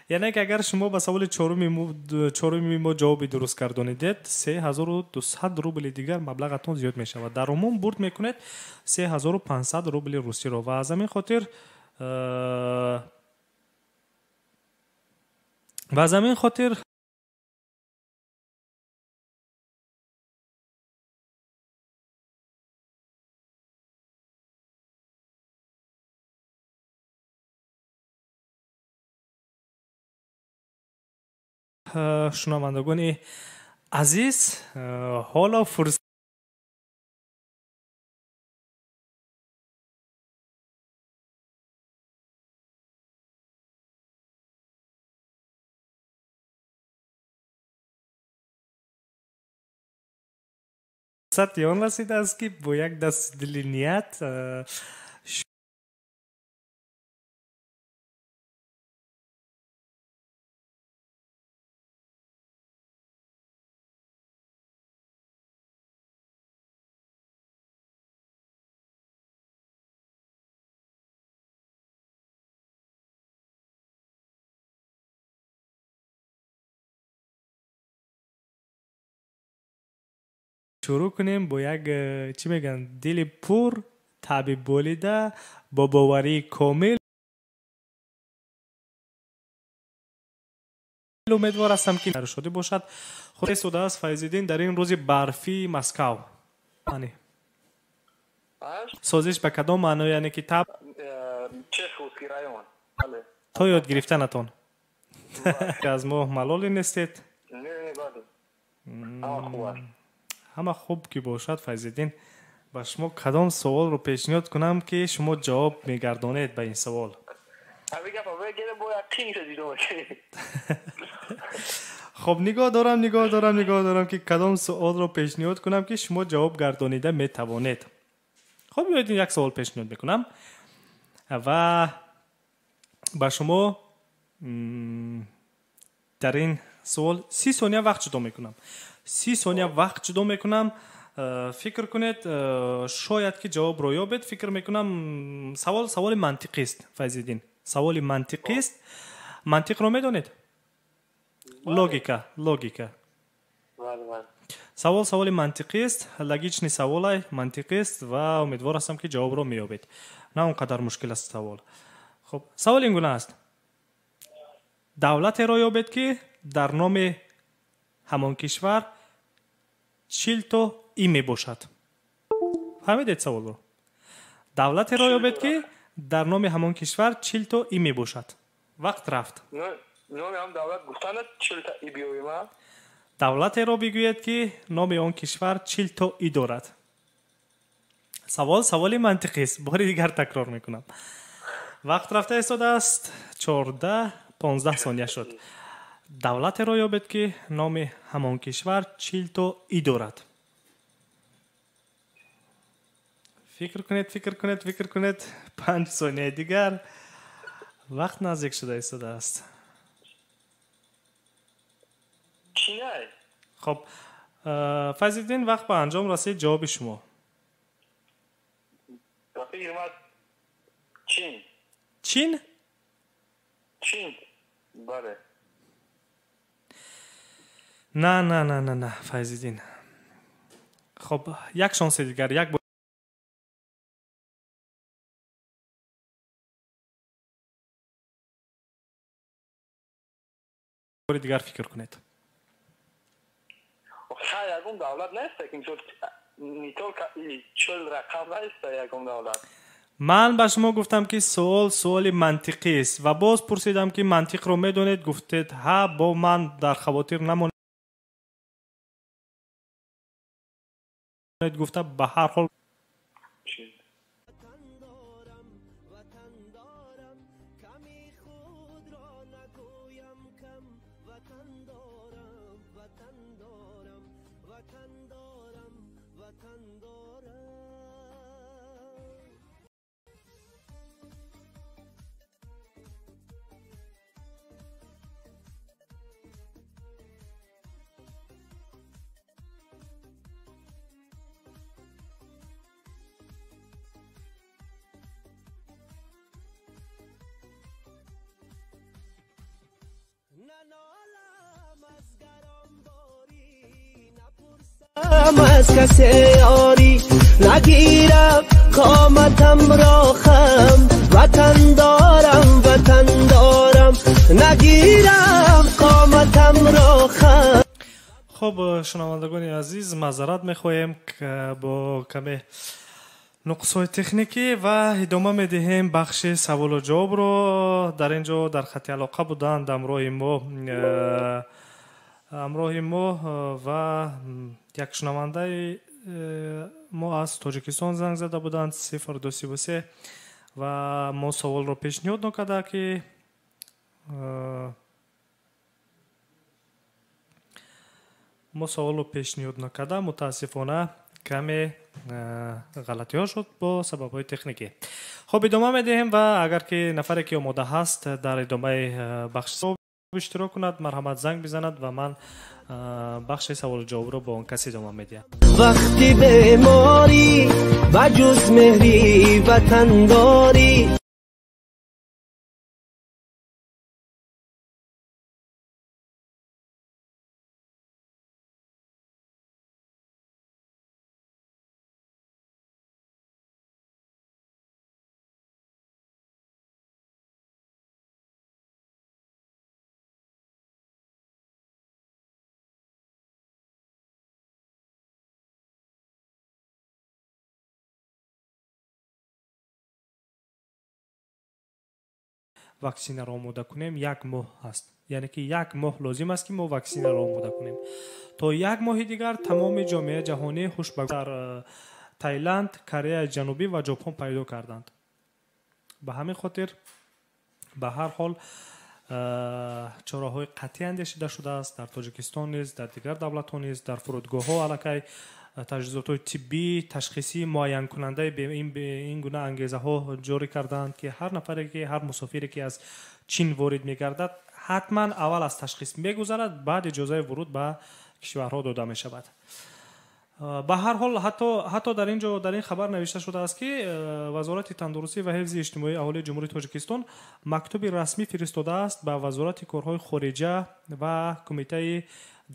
Яъне ки агар шумо ба саволи чоруми мо ҷавоби дуруст гардонидед, 3200 рубли дигар маблағатон зиёд мешавад. Дар умум бурд мекунед 3500 рубли русиро ва аз ҳамин хотир шунавандагони азиз, ҳоло фурсати он расидааст, ки бо як даст дили ният Шурӯъ кунем бо як чӣ мегӯянд, дили пур, таби болида, бо боварии комил. Умедвор ҳастам, ки шодӣ бошад. Худ истодааст Файзиддин дар ин рӯзи барфии Москав. Созиш ба кадом маъно, яъне ки таб Чеховский район. То ёд гирифтанатон аз мо малоле нестед? Ҳама хуб ки бошад. Файзиддин, ба шумо кадом суолро пешниҳод кунам, ки шумо ҷавоб мегардонед ба ин савол? Хоб, нигоҳ дорам, нигоҳ дорам, нигоҳ дорам, ки кадом суолро пешниҳод кунам, ки шумо ҷавоб гардонида метавонед. Хоб, биёед, як савол пешниҳод мекунам ва ба шумо дар ин суол 30 сония вақт ҷудо мекунам. 30 сония вақт ҷудо мекунам. Фикр кунед, шояд ки ҷавобро ёбед. Фикр мекунам, савол саволи мантиқист, Файзиддин, саволи мантиқист. Мантиқро медонед? Логика, логика. Савол саволи мантиқист, логичный саволай, мантиқист, ва умедвор ҳастам, ки ҷавобро меёбед. На он қадар мушкил аст савол. Хуб, савол ин гуна аст: давлатеро ёбед, ки дар номи ҳамон кишвар 40 то и мебошад. Фаҳмидед саволро? Давлатеро ёбед, ки дар номи ҳамон кишвар 40 то и мебошад. Вақт рафт. Давлатеро бигӯед, ки номи он кишвар 40 то и дорад. Савол саволи мантиқист, бори дигар такрор мекунам. Вақт рафта истодааст, 14, 15 сония шуд. Давлатеро ёбед, ки номи ҳамон кишвар 40 то и дорад. Фикр кунед, фикр кунед, фикр кунед. 5 сонияи дигар, вақт наздик шуда истодааст. Хоб, Файзиддин, вақт ба анҷом расид. Ҷавоби шумо? Чин. Чин? Чин, бале. На, на, на, на, на, Файзиддин. Хоб, як шонси дигар, як бори дигар фикр кунед. Ягон давлат нест, мисол, не только 40 рақам нест ягон давлат. Ман ба шумо гуфтам, ки суол суоли мантиқист, ва боз пурсидам, ки мантиқро медонед, гуфтед ҳа. Бо ман дар хавотир намонед гуфта, ба ҳар ҳол. Аз касе ёрӣ нагирам, қоматам ро хам. Ватан дорам, ватан дорам, нагирам қоматам ро хам. Хуб, шунавандагони азиз, маъзарат мехоҳем бо каме нуқсҳои техникӣ, ва идома медиҳем бахши саволу ҷавобро. Дар ин ҷо дар хати алоқа буданд ҳамроҳи мо ва як шунавандаи мо аз Тоҷикистон занг зада буданд 0233, ва мо саволро пешниҳод накарда ки мо саволро пешниҳод накарда, мутаассифона, каме ғалатиҳо шуд бо сабабҳои техникӣ. Хуб, идома медиҳем, ва агар ки нафаре ки омода ҳаст дар идомаи бахши иштирок кунад, марҳамат, занг бизанад ва ман бахши саволу ҷавобро бо он кас идома медиҳам. Вақти беморӣ ба ҷуз меҳри ватандорӣ. ваксинаро омода кунем, як моҳ аст. Яъне ки як моҳ лозим аст, ки мо ваксинаро омода кунем. То як моҳи дигар тамоми ҷомеаи ҷаҳонӣ ҳуш ба дар Таиланд, Кореяи Ҷанубӣ ва Ҷопон пайдо карданд. Ба ҳамин хотир ба ҳар ҳол чораҳои қатъӣ андешида шудааст дар Тоҷикистон низ, дар дигар давлатҳо низ, дар фурудгоҳҳо аллакай таҷҳизотҳои тиббӣ, ташхисӣ, муайянкунандаи ин гуна ангезаҳо ҷорӣ кардаанд, ки ҳар нафаре ки, ҳар мусофире ки аз Чин ворид мегардад, ҳатман аввал аз ташхис мегузарад, баъд иҷозаи вуруд ба кишварҳо дода мешавад. Ба ҳар ҳол ҳатто дар ин ҷо дар ин хабар навишта шудааст, ки Вазорати тандурустӣ ва ҳифзи иҷтимоии аҳолии Ҷумҳурии Тоҷикистон мактуби расмӣ фиристодааст ба Вазорати корҳои хориҷа ва Кумитаи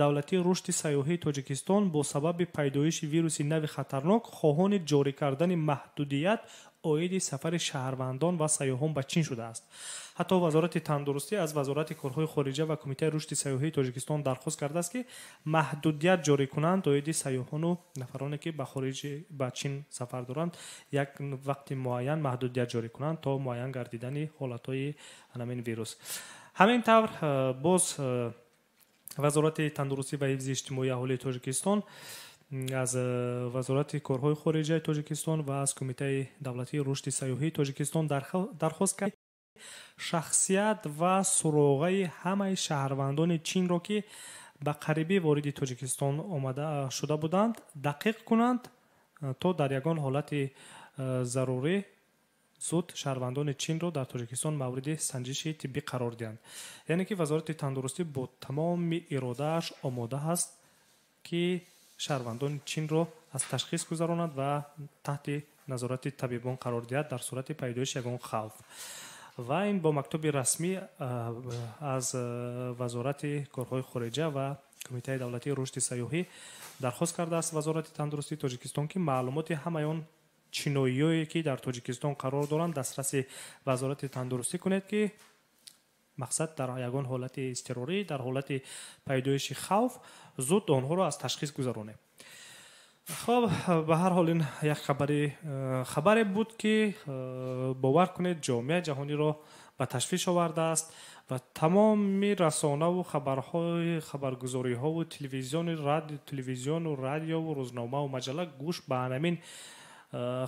давлатии рушди сайёҳии Тоҷикистон бо сабаби пайдоиши вируси нави хатарнок хоҳони ҷорӣ кардани маҳдудият оиди сафари шаҳрвандон ва сайёҳон ба Чин шудааст. Ҳатто Вазорати тандурустӣ аз Вазорати корҳои хориҷа ва Кумитаи рушди сайёҳии Тоҷикистон дархост кардааст, ки маҳдудият ҷорӣ кунанд оиди сайёҳону нафароне, ки ба хориҷи ба Чин сафар доранд, як вақти муайян маҳдудият ҷорӣ кунанд то муайян гардидани ҳолатҳои ҳамин вирус. Ҳамин тавр боз Вазорати тандурустӣ ва ҳифзи иҷтимоии аҳолии Тоҷикистон аз Вазорати корҳои хориҷаи Тоҷикистон ва аз Кумитаи давлатии рушди сайёҳии Тоҷикистон дархост кард шахсият ва суроғаи ҳамаи шаҳрвандони Чинро, ки ба қарибӣ вориди Тоҷикистон омада шуда буданд, дақиқ кунанд, то дар ягон ҳолати зарурӣ зуд шаҳрвандони Чинро дар Тоҷикистон мавриди санҷиши тиббӣ қарор диҳанд. Яъне ки Вазорати тандурустӣ бо тамоми иродааш омода ҳаст, ки шаҳрвандони Чинро аз ташхис гузаронад ва таҳти назорати табибон қарор диҳад дар сурати пайдоиши ягон хавф. Ва ин бо мактуби расмӣ аз Вазорати корҳои хориҷа ва Кумитаи давлатии рушди сайёҳӣ дархост кардааст Вазорати тандурустии Тоҷикистон, ки маълумоти ҳамаи он чиноиёе ки дар Тоҷикистон қарор доранд, дастраси Вазорати тандурустӣ кунед, ки мақсад дар ягон ҳолати изтирорӣ, дар ҳолати пайдоиши хавф зуд онҳоро аз ташхис гузаронем. Хоб, ба ҳар ҳол ин як хабаре буд, ки бовар кунед, ҷомеаи ҷаҳониро ба ташвиш овардааст ва тамоми расонаву хабарҳои хабаргузориҳову телевизиони радио, телевизиону радиову рӯзномаву маҷалла гӯш ба ҳамин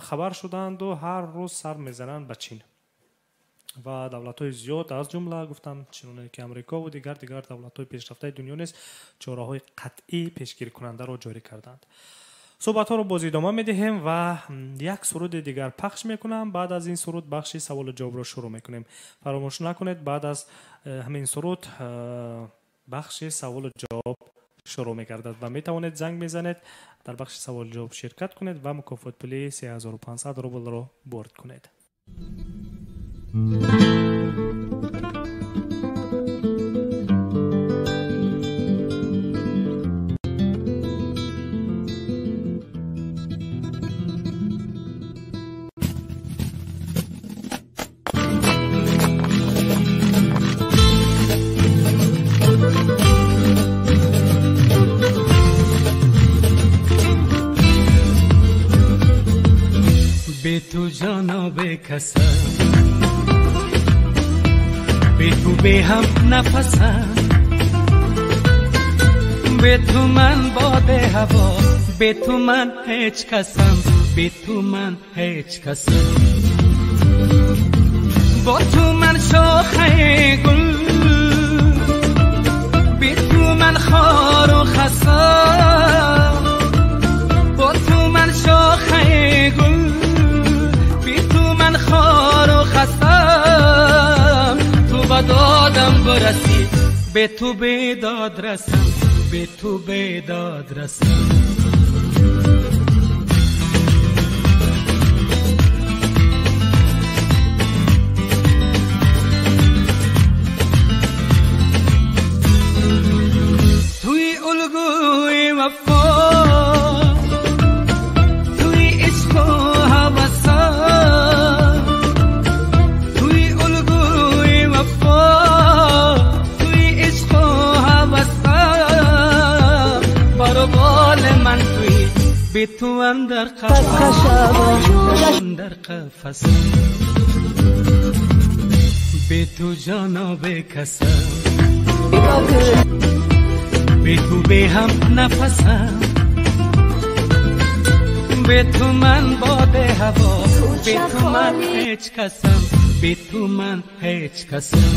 хабар шуданду ҳар рӯз сар мезананд ба Чин ва давлатҳои зиёд, аз ҷумла гуфтам, чуноне ки Амрикову дигар давлатҳои пешрафтаи дунё низ чораҳои қатъӣ пешгирикунандаро ҷорӣ карданд. Суҳбатҳоро боз идома медиҳем ва як суруди дигар пахш мекунам. Баъд аз ин суруд бахши саволу ҷавобро шурӯъ мекунем. Фаромӯш накунед, баъд аз ҳамин суруд бахши саволу ҷавоб шурӯъ мегардад ва метавонед занг мезанед, дар бахши саволу ҷавоб ширкат кунед ва мукофотпулии 3500 рублро бурд кунед. بی تو جانا بے کسم، بی تو بے هم نفسم، بی تو من باد هوا، بی تو من هیچ کسم، بی تو من هیچ کسم. با تو من شاخه گل، بی تو من خار و خسم، با تو من شاخه گل، من خار و خستم. تو به دادم برسی، به تو به داد رسم، به تو به داد رسم. توی الگوی وفا، توی عشق و هوسا، بی تو اندر قفس، اندر قفس، بی تو جانا بے کسم، بی تو بے هم نفسم، بی تو من باد هوا، بی تو من هیچ کسم، بی تو من هیچ کسم.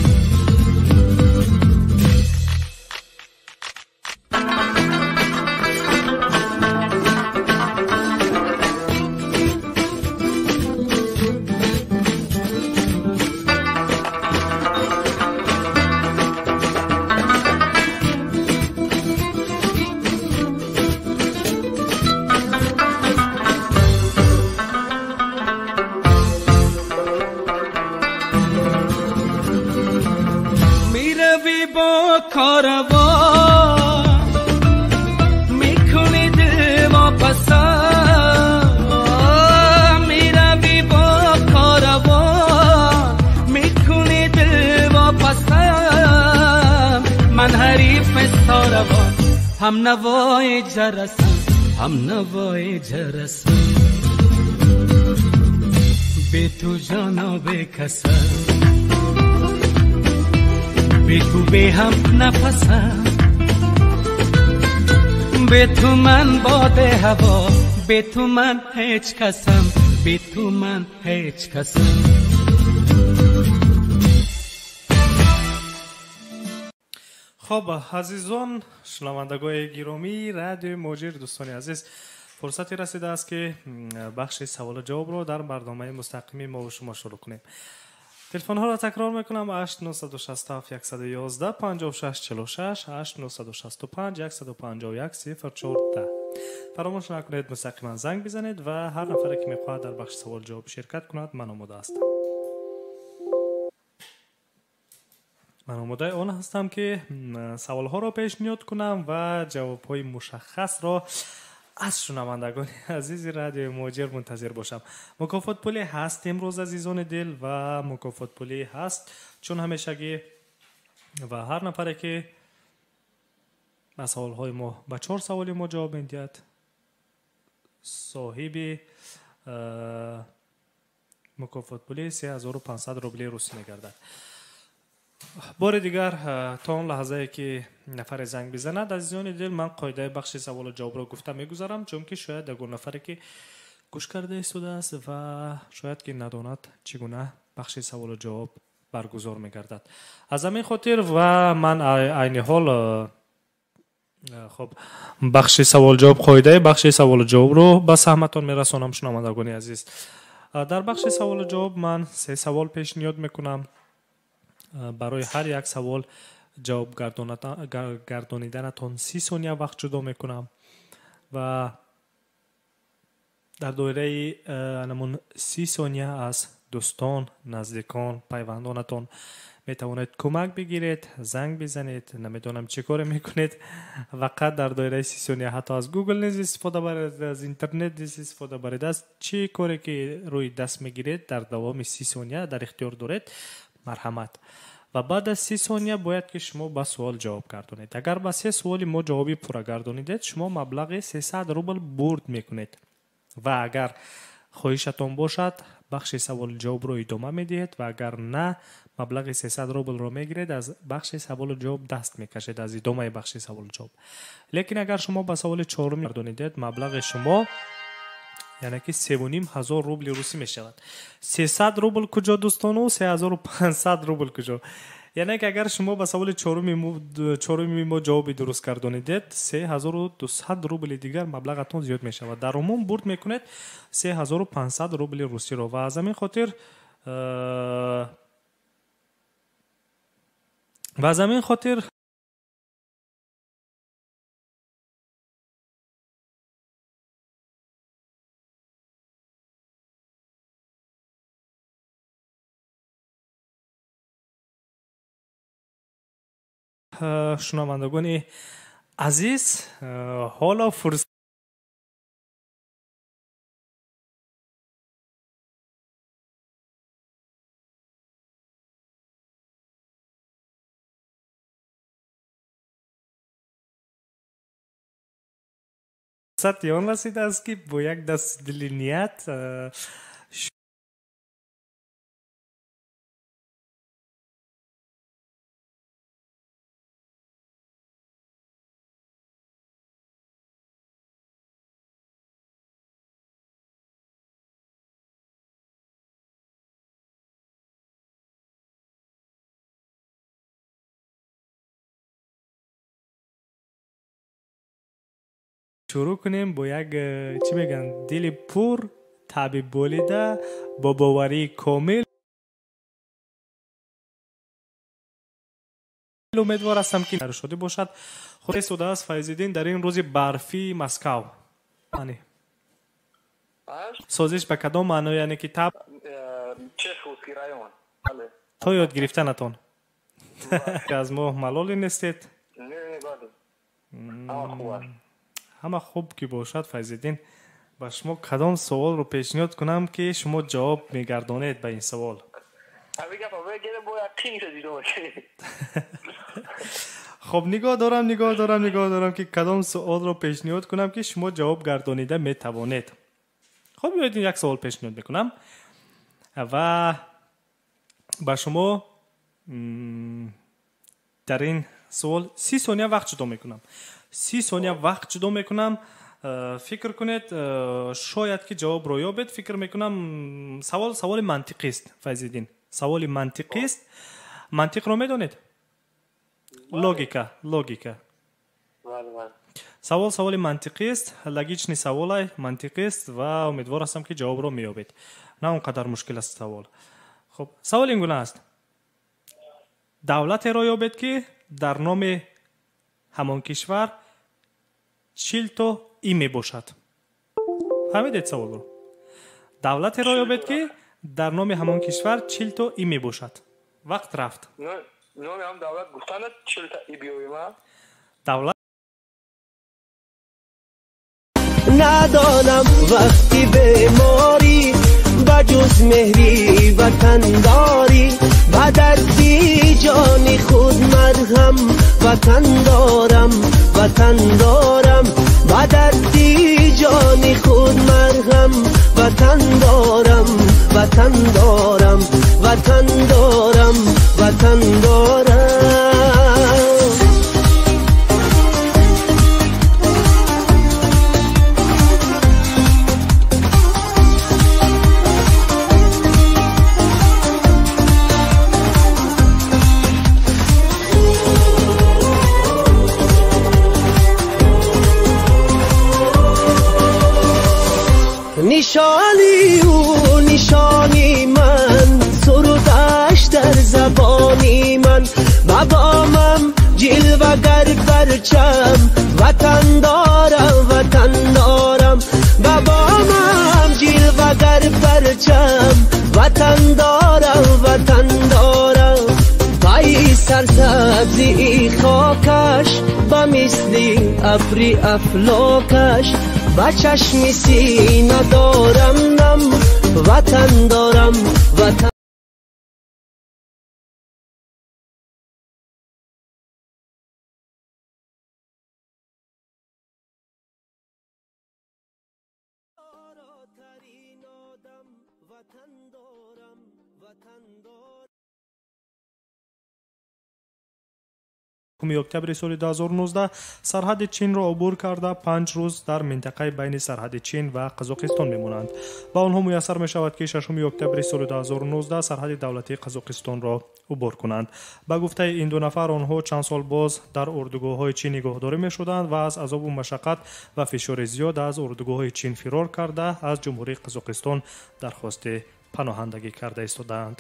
هم نوای جرسم، هم نوای جرسم، بی تو جانا بے کسم، بی تو بے هم نفسم، بی تو من باد هوا، بی تو من هیچ کسم، بی تو من هیچ کسم. خب азизон шунавандагони гиромии радиои Муҳоҷир, дӯстони азиз, фурсате расидааст ки бахши саволу ҷавобро дар барномаи мустақими мо ва шумо шурӯъ кунем. Телефонҳоро такрор мекунам: 8967 111 56 46, 8965 151 04. Фаромӯш накунед, мустақиман занг бизанед ва ҳар нафаре ки мехоҳад дар бахши саволу ҷавоб ширкат кунад, ман омода ҳастам. Ман омодаи он ҳастам ки саволҳоро пешниҳод кунам ва ҷавобҳои мушаххасро аз шунавандагони азизи радиои Муҳоҷир мунтазир бошам. Мукофот пулӣ ҳаст имрӯз, азизони дил, ва мукофот пулӣ ҳаст чун ҳамешагӣ, ва ҳар нафаре ки ба саволҳои мо, ба 4 саволи мо ҷавоб медиҳад, соҳиби мукофот пулӣ 3500 рубли русӣ мегардад. Бори дигар то он лаҳзае ки нафаре занг бизанад, азизони дил, ман қоидаи бахши саволу ҷавобро гуфта мегузарам, чунки шояд ягон нафаре ки гӯш карда истодааст ва шояд ки надонад чӣ гуна бахши саволу ҷавоб баргузор мегардад. Аз ҳамин хотир ва ман айни ҳол хоб бахши саволу ҷавоб, қоидаи бахши саволу ҷавобро ба саҳматон мерасонам, шунавандагони азиз. Дар бахши саволу ҷавоб ман 3 савол пешниҳод мекунам. Барои ҳар як савол ҷавоб гардониданатон 30 сония вақт ҷудо мекунам ва дар доираи намун 30 сония аз дӯстон, наздикон, пайвандонатон метавонед кӯмак бигиред, занг бизанед, намедонам чӣ коре мекунед, фақат дар доираи 30 сония ҳатто аз Google низ истифода баред, аз интернет низ истифода баред, аз чӣ коре ки рӯи даст мегиред дар давоми 30 сония дар ихтиёр доред, марҳамат. Ва баъд аз 30 сония бояд ки шумо ба суол ҷавоб гардонед. Агар ба 3 суоли мо ҷавоби пурра гардонидед, шумо маблағи 300 рубл бурд мекунед. Ва агар хоҳишатон бошад, бахши саволу ҷавобро идома медиҳед ва агар на, маблағи 300 рублро мегиред, аз бахши саволу ҷавоб даст мекашед, аз идомаи бахши саволу ҷавоб. Лекин агар шумо ба саволи чорум гардонидед, маблағи шумо яъне ки 3500 рубли русӣ мешавад. 300 рубл куҷо, дӯстону, 3500 рубл куҷо? Яъне ки агар шумо ба саволи чоруми мо ҷавоби дуруст гардонидед, 3200 рубли дигар маблағатон зиёд мешавад. Дар умум бурд мекунед 3500 рубли русиро. Ва аз ҳамин хотир шунавандагони азиз, ҳоло фурсати он расидааст ки бо як даст дили ният Шурӯъ кунем бо як чӣ мегӯянд, дили пур, таби болида, бо боварии комил. Умедвор ҳастам, ки шодӣ бошад. Худ истодааст Файзиддин дар ин рӯзи барфии Москав. Созиш ба кадом маъно, яъне ки таб Чеховский район. То ёд гирифтанатон аз мо малоле нестед? Ҳама хуб ки бошад. Файзиддин, ба шумо кадом суолро пешниҳод кунам, ки шумо ҷавоб мегардонед ба ин савол? Хоб, нигоҳ дорам, нигоҳ дорам, нигоҳ дорам, ки кадом суолро пешниҳод кунам, ки шумо ҷавоб гардонида метавонед. Хоб, биёед, як савол пешниҳод мекунам ва ба шумо дар ин суол 30 сония вақт ҷудо мекунам. 30 сония вақт ҷудо мекунам. Фикр кунед, шояд ки ҷавобро ёбед. Фикр мекунам, савол саволи мантиқист, Файзиддин, саволи мантиқист. Мантиқро медонед? Логика, логика. Савол саволи мантиқист, логичный саволай, мантиқист ва умедвор ҳастам, ки ҷавобро меёбед. На он қадар мушкил аст савол. Хуб, савол ин гуна аст: давлатеро ёбед, ки дар номи ҳамон кишвар 40 то и мебошад. Фаҳмидед саволро? Давлатеро ёбед, ки дар номи ҳамон кишвар 40 то и мебошад. Вақт рафт. Номи ҳам давлат гуфтана 40 та и биёбима? Давлат. Надонам вақти беморӣ ба ҷуз меҳри ватандорӣ, ба дарди ҷони худ марҳам. Ватан дорам, ватан дорам, ба дарди ҷони худ марҳам. Ватан дорам, ватан дорам, ватан дорам, ватан дорам. Нишони ӯ нишони ман, сурудаш дар забони ман. Ба бомам ҷилвагар парчам, ватан дорам, ватан дорам. Ба бомам ҷилвагар парчам, ватан дорам, ватан дорам. Пайи сарсабзии хокаш, ба мисли абри афлокаш, ба чашми сина дорам нам. Ватан дорам, ватан. Ватан дорам, ватан дорам. Октябри соли 2019 сарҳади Чинро убур карда, 5 рӯз дар минтақаи байни сарҳади Чин ва Қазоқистон мемонанд. Ба онҳо муяссар мешавад, ки 6 октябри соли 2019 сарҳади давлатии Қазоқистонро убур кунанд. Ба гуфтаи ин ду нафар, онҳо чанд сол боз дар урдугоҳҳои Чин нигоҳдорӣ мешуданд ва аз азобу машаққат ва фишори зиёд аз урдугоҳҳои Чин фирор карда, аз Ҷумҳурии Қазоқистон дархости паноҳандагӣ карда истодаанд.